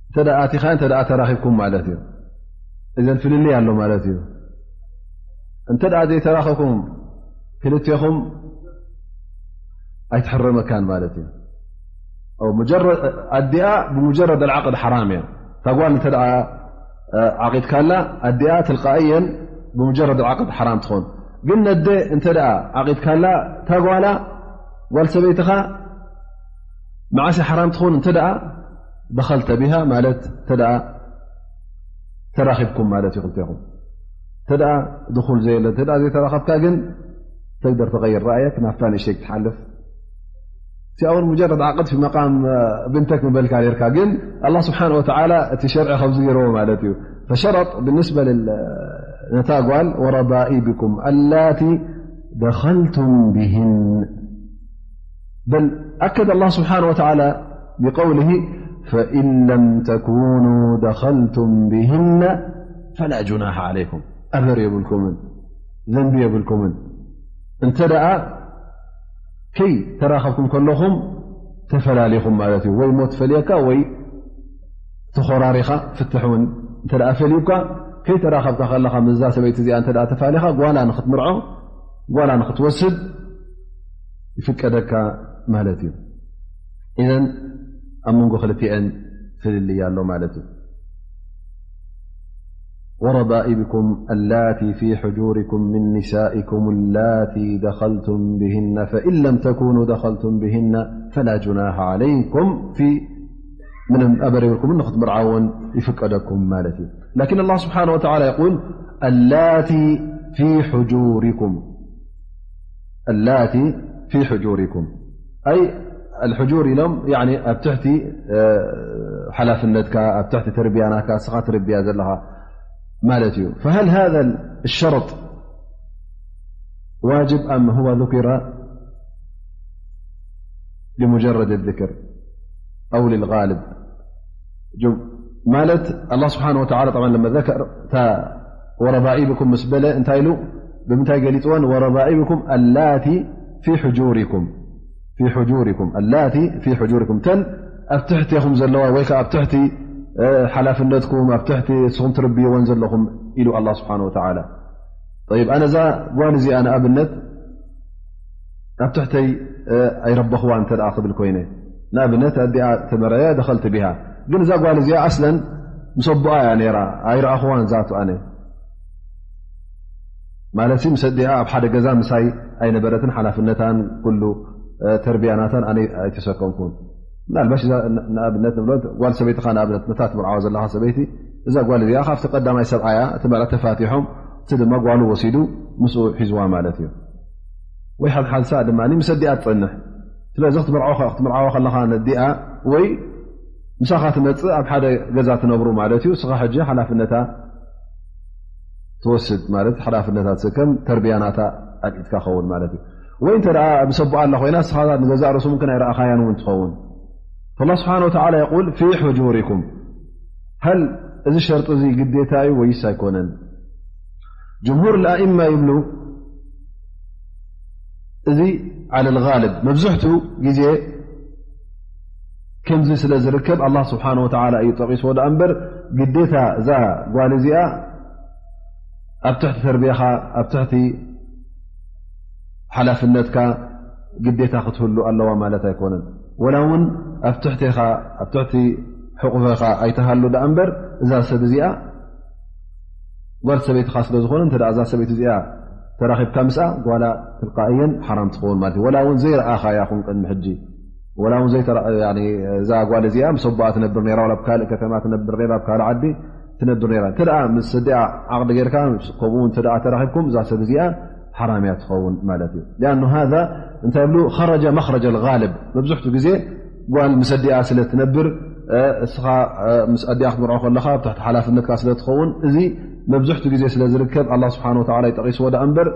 እንተ ደኣ ኣቲኻ፣ እንተ ደኣ ተራኺብኩም ማለት እዩ። እዘን ፍልልይ ኣሎ ማለት እዩ። እንተ ደኣ ዘይተራኸብኩም ክልቴኹም ኣይትሕረመካን ማለት እዩ። ኣው ሙጀረድ፣ ኣዲኣ ብሙጀረድ ኣልዓቅድ ሓራም እያ። እታ ጓል እንተ ደኣ፣ እ፣ ዓቂድካላ፣ ኣዲኣ ትልቃእየን ብሙጀረድ ኣልዓቅድ ሓራም ትኾን። ግን ነደ እንተ ደኣ ዓቂድካላ፣ እታ ጓላ፣ ጓል ሰበይትኻ መዓስ ሓራም ትኾን? እንተ ደኣ ደኸልተ ቢሃ ማለት እንተ ደኣ ተራኺብኩም ማለት እዩ ክልቴኹም። እንተ ደኣ ድኹል ዘየለ፣ እንተ ደኣ ዘይተራኸብካ ግን ተግደር ተቐይር ረኣየክ ናብታ ንእሽተይ ክትሓልፍ። እዚኣ እውን ሙጀረድ ዓቅድ ፊ መቃም ብንተክ ምበልካ ነርካ። ግን ኣላህ ስብሓነ ወተዓላ እቲ ሸርዒ ከምዚ ገይርዎ ማለት እዩ። ፈሸረጥ ብንስበ ልል-፣ ነታ ጓል ወረባኢብኩም ኣላቲ ደኸልቱም ብሂን። በል ኣከደ ኣላህ ስብሓነ ወተዓላ ብቀውልሂ ፈኢን ለም ተኩኑ ደኸልቱም ብሂነ ፈላ ጁናሓ ዓለይኩም። ኣበር የብልኩምን፣ ዘንቢ የብልኩምን። እንተ ደኣ ከይ ተራኸብኩም ከለኹም ተፈላሊኹም ማለት እዩ። ወይ ሞት ፈልየካ ወይ ተኾራሪኻ ፍትሕ እውን እንተ ደኣ ፈልዩካ፣ ከይ ተራኸብካ ከለኻ ምስዛ ሰበይቲ እዚኣ እንተ ደኣ ተፋሊኻ፣ ጓላ ንኽትምርዖ፣ ጓላ ንኽትወስድ ይፍቀደካ ማለት እዩ። ኢዘን ኣብ መንጎ ክልቲኤን ፍልልይ ኣሎ ማለት እዩ። وربائبكم اللاتي في حجوركم من نسائكم اللاتي دخلتم بهن فإن لم تكونوا دخلتم بهن فلا جناح عليكم في ምንም ኣበር የብልኩምን ንኽትምርዓውን ይፍቀደኩም ማለት እዩ። لكن الله سبحانه وتعالى يقول اللاتي في حجوركم اللاتي في حجوركم أي الحجور ኢሎም يعني ኣብ ትሕቲ ሓላፍነትካ ኣብ ትሕቲ ተርቢያ ናትካ እስኻ ትርብያ ዘለኻ ማለት እዩ። فهل هذا الشرط واجب أم هو ذكر لمجرد الذكر أو للغالب؟ ማለት ኣላህ ስብሓነ ወተዓላ ጠብዓን ለመ ዘከር እታ ወረባኢብኩም ምስ በለ እንታይ ኢሉ ብምንታይ ገሊፅወን? ወረባኢብኩም ኣላቲ ፊ ሕጁሪኩም ፊ ሕጁሪኩም ኣላቲ ፊ ሕጁሪኩም እተን ኣብ ትሕቴኹም ዘለዋ ወይ ከዓ ኣብ ትሕቲ ሓላፍነትኩም ኣብ ትሕቲ እስኹም ትርብይወን ዘለኹም ኢሉ ኣላህ ስብሓነ ወተዓላ። ጠይብ ኣነ እዛ ጓል እዚኣ ንኣብነት ኣብ ትሕተይ ኣይረበኽዋን እንተ ደኣ ክብል ኮይነ ንኣብነት ኣዲኣ ተመረየ ደኸልቲ ቢሃ ግን እዛ ጓል እዚኣ ኣስለን ምስ ኣቦኣ እያ ነይራ ኣይረኣኽዋን ዛቱ ኣነ ማለት ምስ ኣዲኣ ኣብ ሓደ ገዛ ምሳይ ኣይነበረትን ሓላፍነታን ኩሉ ተርቢያ ናታን ኣነ ኣይተሰከምኩን። ምናልባሽ እዛ ንኣብነት ንብሎ ጓል ሰበይትኻ ንኣብነት ነታ ትምርዓዋ ዘለኻ ሰበይቲ እዛ ጓል እዚኣ ካብቲ ቀዳማይ ሰብዓያ እቲ ማለት ተፋቲሖም እቲ ድማ ጓሉ ወሲዱ ምስኡ ሒዝዋ ማለት እዩ። ወይ ሓድሓድሳ ድማ ምስ ኣዲኣ ትጸንሕ። ስለዚ ክትምርዓዋ ከለኻ ነዲኣ ወይ ምሳኻ ትመጽእ ኣብ ሓደ ገዛ ትነብሩ ማለት እዩ። እስኻ ሕጂ ሓላፍነታ ትወስድ ማለት ሓላፍነታ ትስከም ተርቢያ ናታ ኣልዒትካ ኸውን ማለት እዩ። ወይ እንተ ደኣ ምስ ኣቦኣ ኣላ ኮይና እስኻ ንገዛእ ርእሱ ምምክን ኣይረኣኻያን እውን ትኸውን። فالله سبحانه وتعالى يقول في حجوركم هل እዚ ሸርጢ እዚ ግዴታ እዩ ወይስ ኣይኮነን? ጅምሁር الأئمة ይብሉ እዚ على الغالب መብዝሕቱ ግዜ ከምዚ ስለ ዝርከብ ኣላህ ስብሓን ወተዓላ እዩ ጠቒስዎ ደኣ እምበር ግዴታ እዛ ጓል እዚኣ ኣብ ትሕቲ ተርቢያኻ ኣብ ትሕቲ ሓላፍነትካ ግዴታ ክትህሉ ኣለዋ ማለት ኣይኮነን። ወላ እውን ኣብ ትሕቴኻ ኣብ ትሕቲ ሕቑፈኻ ኣይተሃሉ ደኣ እምበር እዛ ሰብ እዚኣ ጓል ሰበይትኻ ስለ ዝኾነ እንተ እዛ ሰበይቲ እዚኣ ተራኺብካ ምስኣ ጓላ ትልቃእየን ሓራም ትኸውን ማለት እዩ። ወላ እውን ዘይረኣኻያ ኹን ቅድሚ ሕጂ ወላ እውን ዘይተራ- ያኒ እዛ ጓል እዚኣ ምስ ኣቦኣ ትነብር ነራ ወላ ኣብ ካልእ ከተማ ትነብር ነራ ኣብ ካልእ ዓዲ ትነብር ነራ እንተ ምስ ሰዲኣ ዓቕዲ ጌርካ ከምኡ እውን እንተ ተራኺብኩም እዛ ሰብ እዚኣ ሓራም እያ ትኸውን ማለት እዩ። ሊኣኑ ሃዛ እንታይ ብሉ ኸረጀ መኽረጀ ልጋልብ መብዝሕቱ ግዜ ጓል ምስ ኣዲኣ ስለ ትነብር እስኻ ምስ ኣዲኣ ክትምርዖ ከለኻ ኣብ ትሕቲ ሓላፍነትካ ስለ ትኸውን እዚ መብዝሕቱ ግዜ ስለ ዝርከብ ኣላ ስብሓን ወተዓላ ይጠቒስዎ ደኣ እምበር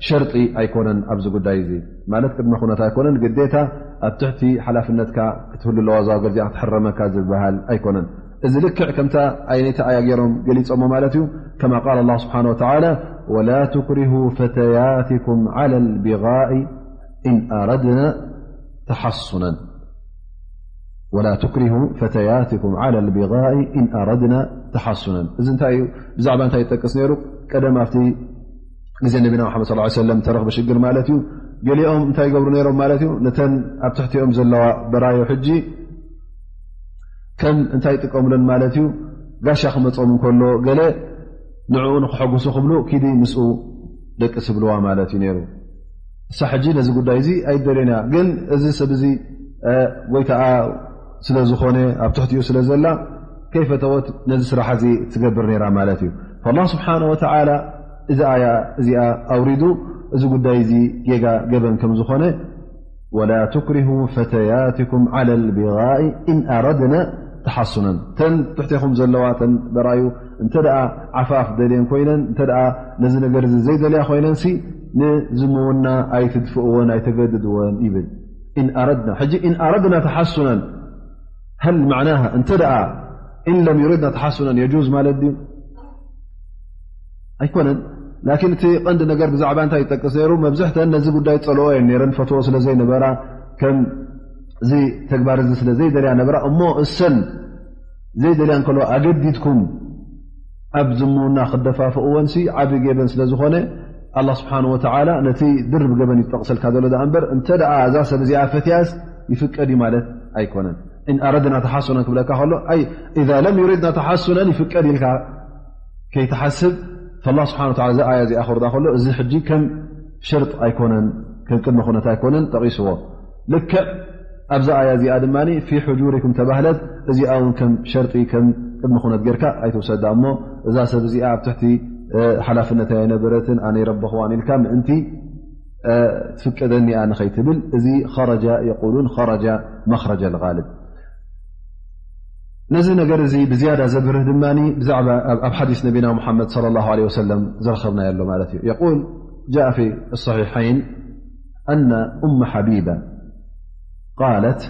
ሸርጢ ኣይኮነን። ኣብዚ ጉዳይ እዚ ማለት ቅድመ ኩነት ኣይኮነን ግዴታ ኣብ ትሕቲ ሓላፍነትካ ክትህሉ ኣለዋ እዛ ገርዚኣ ክትሕረመካ ዝበሃል ኣይኮነን። እዚ ልክዕ ከምታ ኣይነይቲ ኣያ ገይሮም ገሊጾሞ ማለት እዩ። ከማ ቃል ኣላ ስብሓን ወተዓላ ወላ ትክሪሁ ፈተያትኩም ዓላ ልቢጋኢ ኢን ኣረድና ተሓሱነን ወላ ትክሪሁ ፈተያትኩም ዓላ ልቢጋኢ ኢን ኣረድና ተሓሱነን። እዚ እንታይ እዩ? ብዛዕባ እንታይ ይጠቅስ ነይሩ? ቀደም ኣብቲ ግዜ ነቢና መሓመድ ሰለላሁ ዐለይሂ ወሰለም ተረኽበ ሽግር ማለት እዩ። ገሊኦም እንታይ ይገብሩ ነይሮም ማለት እዩ? ነተን ኣብ ትሕቲኦም ዘለዋ በራዩ ሕጂ ከም እንታይ ይጥቀሙለን ማለት እዩ? ጋሻ ክመጾም እንከሎ ገለ ንዕኡ ንክሐጉሱ ክብሉ ኪዲ ምስኡ ደቂ ስብልዋ ማለት እዩ ነይሩ። እሳ ሕጂ ነዚ ጉዳይ እዚ ኣይደልዮን እያ፣ ግን እዚ ሰብ እዚ ጎይታኣ ስለ ዝኾነ ኣብ ትሕቲኡ ስለ ዘላ ከይፈተወት ነዚ ስራሕ እዚ ትገብር ነይራ ማለት እዩ። ፈላ ስብሓነ ወተዓላ እዚ ኣያ እዚኣ ኣውሪዱ እዚ ጉዳይ እዚ ጌጋ ገበን ከም ዝኾነ ወላ ትክሪሁ ፈተያትኩም ዓላ ልቢጋኢ ኢን ኣረድና ተሓሱነን። ተን ትሕቴኹም ዘለዋ ተን በራዩ እንተ ደኣ ዓፋፍ ደልየን ኮይነን እንተ ደኣ ነዚ ነገር እዚ ዘይደልያ ኮይነን ሲ ንዝምውና ኣይትድፍእወን ኣይተገድድወን ይብል። ኢን ኣረድና ሕጂ ኢን ኣረድና ተሓሱነን ሀል ማዕናሃ እንተ ደኣ ኢን ለም ዩሪድና ተሓሱነን የጁዝ ማለት ድዩ? ኣይኮነን። ላኪን እቲ ቀንዲ ነገር ብዛዕባ እንታይ ይጠቅስ ነይሩ? መብዝሕተን ነዚ ጉዳይ ጸልኦ እየን ነይረን፣ ፈትዎ ስለ ዘይነበራ፣ ከም እዚ ተግባር እዚ ስለ ዘይደልያ ነበራ። እሞ እሰን ዘይደልያ እንከለዋ ኣገዲድኩም ኣብ ዝምውና ክደፋፍእወንሲ ዓቢ ገበን ስለ ዝኾነ፣ ኣላህ ስብሓን ወተዓላ ነቲ ድርብ ገበን እዩ ዝጠቕሰልካ ዘሎ። ደኣ እምበር እንተ ደኣ እዛ ሰብ እዚኣ ፈትያስ ይፍቀድ እዩ ማለት ኣይኮነን። ኢን ኣረድና ተሓሱነን ክብለካ ከሎ፣ ኣይ ኢዛ ለም ዩሪድና ተሓሱነን ይፍቀድ ኢልካ ከይትሓስብ፣ ፈላ ስብሓን ወተዓላ እዚ ኣያ እዚኣ ክወርዳ ከሎ፣ እዚ ሕጂ ከም ሸርጥ ኣይኮነን፣ ከም ቅድመ ኩነት ኣይኮነን ጠቒስዎ። ልክዕ ኣብዛ ኣያ እዚኣ ድማ ፊ ሕጁሪኩም ተባህለት፣ እዚኣ እውን ከም ሸርጢ ከም ቅድመ ኩነት ጌርካ ኣይትውሰዳ። እሞ እዛ ሰብ እዚኣ ኣብ ትሕቲ ሓላፍነታ የነበረትን ኣነ ይረበኽዋን ኢልካ ምእንቲ ትፍቀደኒ እያ ንኸይትብል፣ እዚ ኸረጃ የቁሉን ኸረጃ መኽረጀ ልጋልብ። ነዚ ነገር እዚ ብዝያዳ ዘብርህ ድማ ብዛዕባ ኣብ ሓዲስ ነቢና ሙሓመድ ሰለላሁ ዐለይሂ ወሰለም ዝረኸብናዮ ኣሎ ማለት እዩ። የቁል ጃእ ፊ ሰሒሐይን ኣነ ኡመ ሓቢባ ቃለት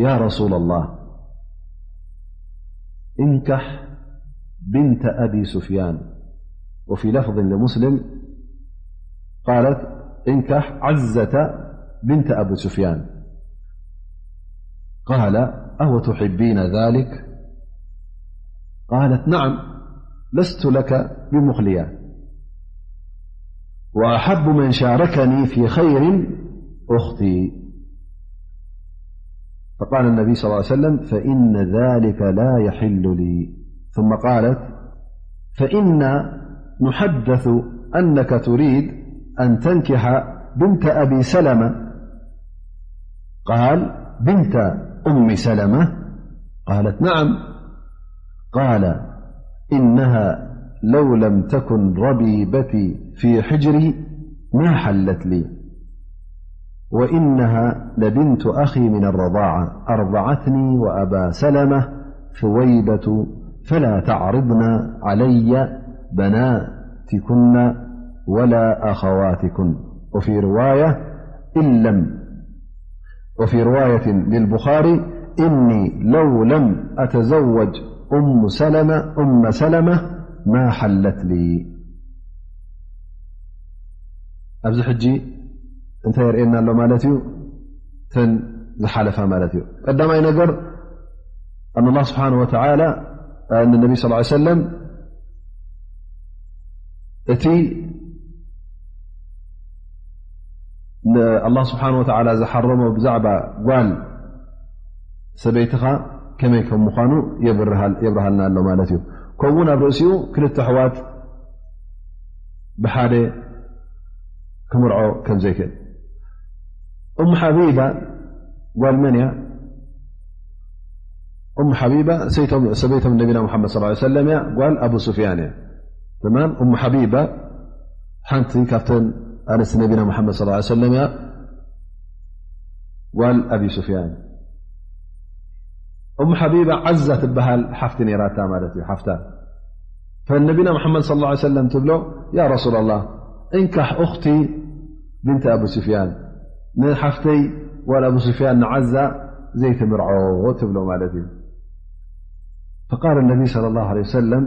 ያ ረሱላ ላህ እንካሕ ብንተ ኣቢ ሱፍያን ወፊ ለፍظ ልሙስሊም ቃለት እንካሕ ዓዘተ ብንተ ኣቢ ሱፍያን ቃለ ኣወ ትሕቢነ ዛሊክ ቃለት ናዓም ለስቱ ለከ ብሙኽልያ ወኣሓቡ መን ሻረከኒ ፊ ኸይሪን ኡኽቲ ፈቃለ ነቢይ ሰለላሁ ዐለይሂ ወሰለም ፈኢነ ዛሊከ ላ የሒሉ ሊ ثم ቃለት ፈኢና ኑሐደሱ ኣነከ ቱሪድ ኣን ተንኪሐ ብንተ ኣቢ ሰለመ قال: بنت أم سلمة؟ قالت: نعم. قال: إنها لو لم تكن ربيبتي في حجري ما حلت لي، وإنها لبنت أخي من الرضاعة، أرضعتني وأبا سلمة ثويبة، فلا تعرضن علي بناتكن ولا أخواتكن. وفي رواية: إن لم وفي رواية للبخاري: إني لو لم أتزوج أم سلمة، أم سلمة ما حلت لي. ኣብዚ ሕጂ እንታይ የርእየና ኣሎ ማለት እዩ? ተን ዝሓለፋ ማለት እዩ። ቀዳማይ ነገር፣ ኣን ኣላህ ስብሓን ወተዓላ፣ ንነቢ ስ ሰለም፣ እቲ ንኣላህ ስብሓን ወተዓላ ዝሓረሞ ብዛዕባ ጓል ሰበይትኻ ከመይ ከም ምዃኑ የብርሃል-፣ የብርሃልና ኣሎ ማለት እዩ። ከምኡውን ኣብ ርእሲኡ ክልተ ኣሕዋት ብሓደ ክምርዖ ከም ዘይክእል። እም ሓቢባ ጓል መን እያ? እም ሓቢባ ሰይቶም-፣ ሰበይቶም ነቢና ሙሓመድ ሰለላሁ ዐለይሂ ወሰለም እያ፣ ጓል ኣቡ ሱፍያን እያ። ተማም። እም ሓቢባ ሓንቲ ካብተን ኣንስቲ ነቢና ሙሓመድ ሰለላሁ ዐለይሂ ወሰለም እያ፣ ጓል ኣቢ ሱፍያን። እም ሓቢባ ዓዛ ትበሃል ሓፍቲ ነይራታ ማለት እዩ፣ ሓፍታ። ፈነቢና ሙሓመድ ሰለላሁ ዐለይሂ ወሰለም ትብሎ: ያ ረሱላላህ፣ እንካሕ ኡኽቲ ብንት ኣቡ ሱፍያን፣ ንሓፍተይ ጓል ኣቡ ሱፍያን ንዓዛ ዘይትምርዖ ትብሎ ማለት እዩ። ፈቃለ ነቢ ሰለላሁ ዐለይሂ ወሰለም: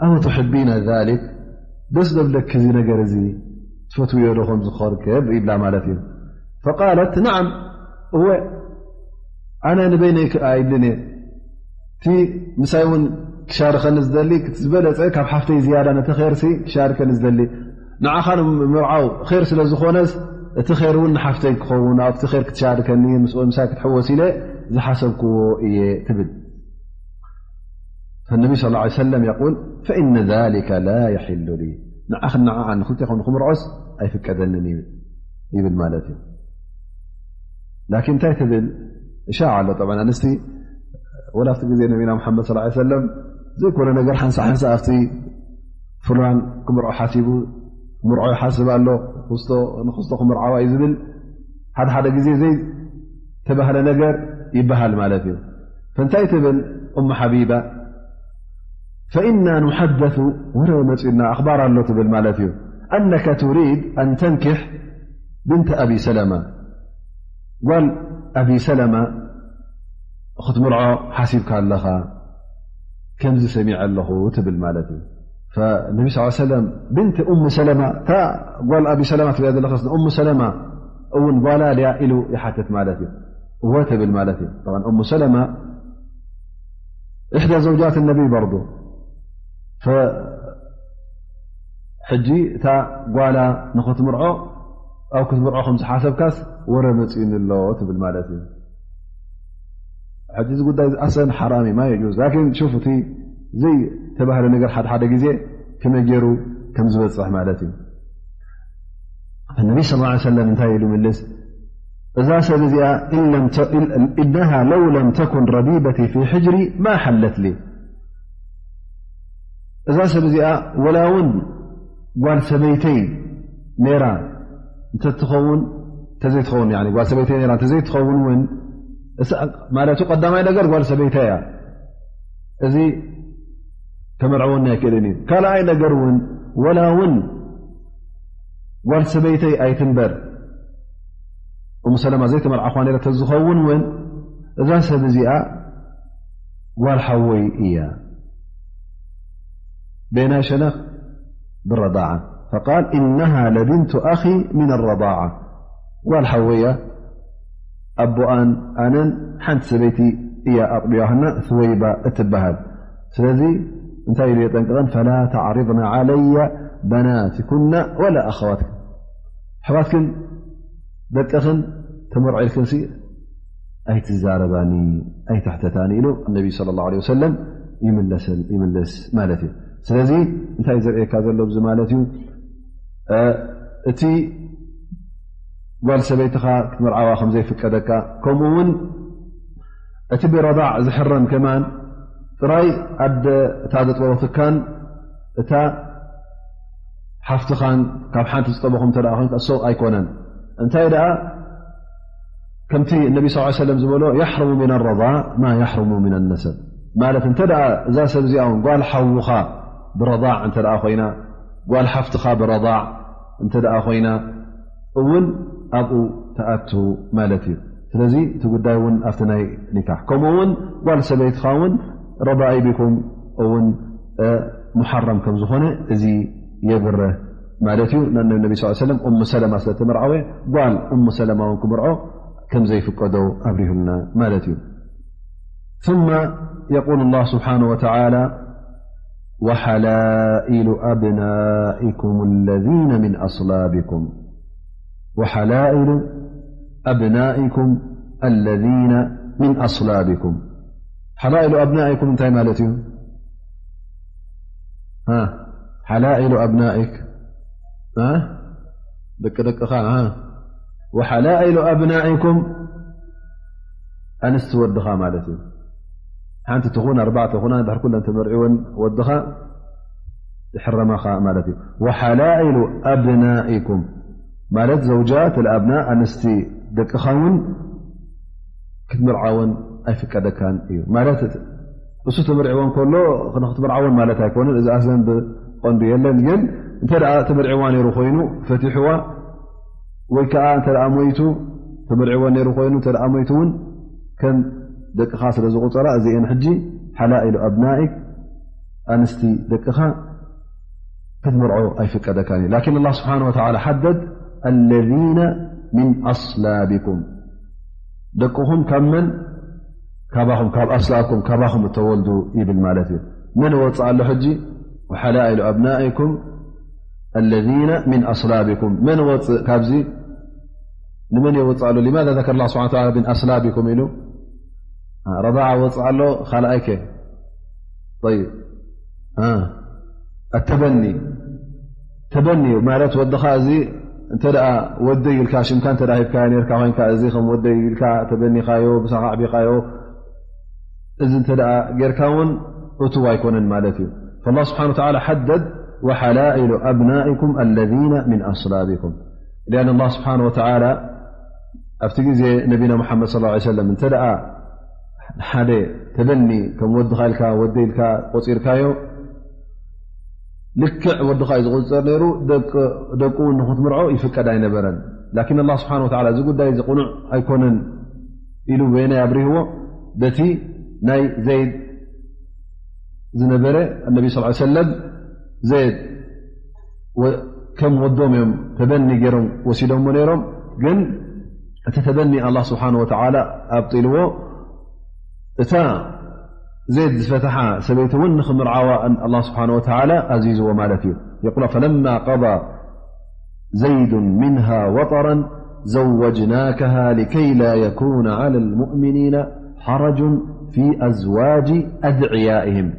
ኣወ ቱሕቢነ ዛሊክ፣ ደስ ዘብለኪ እዚ ነገር እዚ ትፈትውዮ ዶ ከምዚ ክኸርከብ? ይብላ ማለት እዩ። ፈቃለት: ነዓም፣ እወ፣ ኣነ ንበይነይ ክኣ ይብልን እየ። እቲ ምሳይ እውን ክሻርከኒ ዝደሊ፣ እቲ ዝበለጸ ካብ ሓፍተይ ዝያዳ ነቲ ኸይርሲ ክሻርከኒ ዝደሊ፣ ንዓኻ ንምርዓው ኸይር ስለ ዝኾነስ፣ እቲ ኸይር እውን ንሓፍተይ ክኸውን፣ ኣብቲ ኸይር ክትሻርከኒ፣ ምስ-፣ ምሳይ ክትሕወስ ኢለ ዝሓሰብክዎ እየ ትብል። ፈነቢ ሰለላሁ ዐለይሂ ወሰለም የቁል: ፈኢነ ዛሊከ ላ የሒሉ ሊ፣ ንዓኽን ንዓኣን ንኽልቴኹም ንኽምርዖስ ኣይፍቀደንን እዩ ይብል ማለት እዩ። ላኪን እንታይ ትብል? እሻ ኣሎ። ጠብዓን ኣንስቲ ወላ ኣብቲ ግዜ ነቢና ሙሓመድ ሰለላሁ ዐለይሂ ወሰለም ዘይኮነ ነገር ሓንሳ ሓንሳ ኣብቲ ፍሉዋን ክምርዖ ሓሲቡ፣ ክምርዖ ይሓስብ ኣሎ፣ ክስቶ፣ ንክስቶ ክምርዓዋ እዩ ዝብል ሓደ ሓደ ግዜ ዘይተባህለ ነገር ይበሃል ማለት እዩ። ፈንታይ ትብል እሙ ሓቢባ? ፈኢና ኑሓደሱ፣ ወረ መፂኡና፣ ኣኽባር ኣሎ ትብል ማለት እዩ። ኣነከ ቱሪድ ኣን ተንኪሕ ብንተ ኣቢ ሰለማ፣ ጓል ኣቢ ሰለማ ክትምርዖ ሓሲብካ ኣለኻ፣ ከምዚ ሰሚዐ ኣለኹ ትብል ማለት እዩ። ፈነቢ ስ ሰለም ብንት ኡም ሰለማ፣ እታ ጓል ኣቢ ሰለማ ትብያ ዘለኻስ ንኡም ሰለማ እውን ጓላ ድያ ኢሉ ይሓትት ማለት እዩ። እወ ትብል ማለት እዩ። ጠብዓን ኡም ሰለማ ኢሕዳ ዘውጃት ነቢ በርዱ። ፈ-፣ ሕጂ እታ ጓላ ንኽትምርዖ፣ ኣብ ክትምርዖ ከም ዝሓሰብካስ ወረ መፂኡኒ ኣሎ ትብል ማለት እዩ። ሕጂ እዚ ጉዳይ ኣሰን ሓራም እዩ፣ ማ የጁዝ። ላኪን ሹፍ፣ እቲ ዘይተባህለ ነገር ሓደ ሓደ ግዜ ከመይ ገይሩ ከም ዝበፅሕ ማለት እዩ። ነቢ ሰለላሁ ዐለይሂ ወሰለም እንታይ ኢሉ ይምልስ? እዛ ሰብ እዚኣ፣ ኢን ለም ተ-፣ ኢን-፣ ኢነሃ ለው ለም ተኩን ረቢበቲ ፊ ሕጅሪ ማ ሓለት ሊ። እዛ ሰብ እዚኣ ወላ እውን ጓል ሰበይተይ ነይራ እንተትኸውን፣ እንተዘይትኸውን፣ ያኒ ጓል ሰበይተይ ነይራ እንተዘይትኸውን እውን፣ እሳ-፣ ማለቱ ቀዳማይ ነገር ጓል ሰበይተይ እያ። እዚ ከመርዕወኒ ኣይክእልን እዩ። ካልኣይ ነገር እውን፣ ወላ እውን ጓል ሰበይተይ ኣይትንበር፣ እሙ ሰለማ ዘይተመርዓኹዋ ነይረ ተዝኸውን እውን፣ እዛ ሰብ እዚኣ ጓል ሓወይ እያ። በየናይ ሸነኽ? ብረዳዓ። ፈቃል፣ ኢነሃ ለቢንቱ ኣኺ ሚን ኣረዳዓ። ጓል ሓወይ እያ። ኣቦኣን ኣነን ሓንቲ ሰበይቲ እያ ኣጥቢያትና፣ ስወይባ እትበሃል። ስለዚ እንታይ ኢሉ የጠንቅቐን? ፈላ ተዕሪضና ዓለየ በናትኩና ወላ ኣኸዋትክን። ኣሕዋትክን ደቅኽን ተመርዖ ኢልክንሲ ኣይትዛረባኒ፣ ኣይትሕተታኒ ኢሉ ነቢ ሰለላሁ ዐለይሂ ወሰለም ይምለሰል-፣ ይምልስ ማለት እዩ። ስለዚ እንታይ ዘርእየካ ዘሎ ብዚ ማለት እዩ? እ፣ እቲ ጓል ሰበይትኻ ክትምርዓዋ ከም ዘይፍቀደካ፣ ከምኡ እውን እቲ ብረዳዕ ዝሕረም ከማን ጥራይ ኣደ እታ ዘጥበወትካን እታ ሓፍትኻን ካብ ሓንቲ ዝጠበኹም እንተ ደኣ ኮይንካ፣ እሶ ኣይኮነን። እንታይ ደኣ ከምቲ ነቢ ስ ሰለም ዝበሎ፣ يحرم من الرضاع ما يحرم من النسب። ማለት እንተ ደኣ እዛ ሰብ እዚኣ እውን ጓል ሓውኻ ብረዳዕ እንተ ደኣ ኮይና፣ ጓል ሓፍትኻ ብረዳዕ እንተ ደኣ ኮይና እውን ኣብኡ ትኣቱ ማለት እዩ። ስለዚ እቲ ጉዳይ እውን ኣብቲ ናይ ኒካሕ፣ ከምኡ እውን ጓል ሰበይትኻ እውን ረዳኢ ቢኩም እውን፣ እ፣ ሙሓረም ከም ዝኾነ እዚ የብርህ ማለት እዩ። ነ-፣ ነቢ ስ ሰለም ኡሙ ሰለማ ስለ ተመርዓወ፣ ጓል ኡሙ ሰለማ እውን ክምርዖ ከም ዘይፍቀዶ ኣብሪሁልና ማለት እዩ። ثم يقول الله سبحانه وتعالى: وحلائل أبنائكم الذين من أصلابكم، وحلائل أبنائكم الذين من أصلابكم. حلائل أبنائكم እንታይ ማለት እዩ? ها، حلائل أبنائك، ها، ደቂ ደቅኻ፣ ها، وحلائل أبنائكم ኣንስቲ ወድኻ ማለት እዩ። ሓንቲ ትኹን ኣርባዕተ ይኹና፣ ድሕር ኩለን ተመርዒወን ወድኻ ይሕረማኻ ማለት እዩ። وحلائل أبنائكم ማለት ዘውጃት الأبناء ኣንስቲ ደቅኻ እውን ክትምርዓወን ኣይፍቀደካን እዩ ማለት። እሱ ተመርዒወን ከሎ ንክትምርዓወን ማለት ኣይኮነን። እዚ ኣዘን ብቐንዱ የለን፣ ግን እንተ ደኣ ተመርዒዋ ነይሩ ኮይኑ ፈቲሕዋ ወይ ከኣ እንተ ደኣ ሞይቱ፣ ተመርዒወን ነይሩ ኮይኑ እንተ ደኣ ሞይቱ እውን ከም ደቅኻ ስለ ዝቑጸራ፣ እዚኤን ሕጂ حلائل أبنائك ኣንስቲ ደቅኻ ክትምርዖ ኣይፍቀደካን እዩ። لكن الله سبحانه وتعالى حدد الذين من أصلابكم ደቅኹም ካብ መን? ካባኹም፣ ካብ ኣስላብኩም፣ ካባኹም እተወልዱ ይብል ማለት እዩ። መን ወፅእ ኣሎ ሕጂ? وحلائل أبنائكم الذين من أصلابكم መን ወፅእ ካብዚ? ንመን የወፅእ ኣሎ? لماذا ذكر الله سبحانه وتعالى من أصلابكم ኢሉ? አ፣ ረዳዓ ወፅእ ኣሎ። ካልኣይ ከ? طيب، አ፣ التبني ተበኒ እዩ ማለት ወድኻ እዚ እንተ ደኣ ወደይ ኢልካ ሽምካ እንተ ደኣ ሂብካዮ ነርካ ኮይንካ፣ እዚ ከም ወደይ ኢልካ ተበኒኻዮ፣ ብሳኻ ኣዕቢኻዮ፣ እዚ እንተ ደኣ ጌርካ እውን እቱው ኣይኮነን ማለት እዩ። فالله سبحانه وتعالى حدد: وحلائل أبنائكم الذين من أصلابكم. لأن الله سبحانه وتعالى ኣብቲ ግዜ ነቢና ሙሓመድ صلى الله عليه وسلم እንተ ደኣ ሓደ ተበኒ ከም ወድኻ ኢልካ፣ ወደይ ኢልካ ቆጺርካዮ፣ ልክዕ ወድኻ እዩ ዝቑጸር ነይሩ። ደቅ-፣ ደቁ እውን ንኽትምርዖ ይፍቀድ ኣይነበረን። ላኪን ኣላህ ስብሓን ወተዓላ እዚ ጉዳይ እዚ ቅኑዕ ኣይኮነን ኢሉ በየናይ ኣብሪህዎ? በቲ ናይ ዘይድ ዝነበረ፣ ነቢ ስ ሰለም ዘይድ ወ-፣ ከም ወዶም እዮም ተበኒ ገይሮም ወሲዶሞ ነይሮም። ግን እቲ ተበኒ ኣላህ ስብሓን ወተዓላ ኣብጢልዎ። እታ ዘይድ ዝፈተሓ ሰበይቲ እውን ንኽምርዓዋ ኣላህ ስብሓን ወተዓላ ኣዚዝዎ ማለት እዩ። የቁል፣ ፈለማ ቀዳ ዘይዱን ሚንሃ ወጠራን ዘወጅናከሃ ሊከይ ላ የኩነ ዓላ ልሙእሚኒና ሓረጁን ፊ ኣዝዋጂ ኣድዕያኢህም።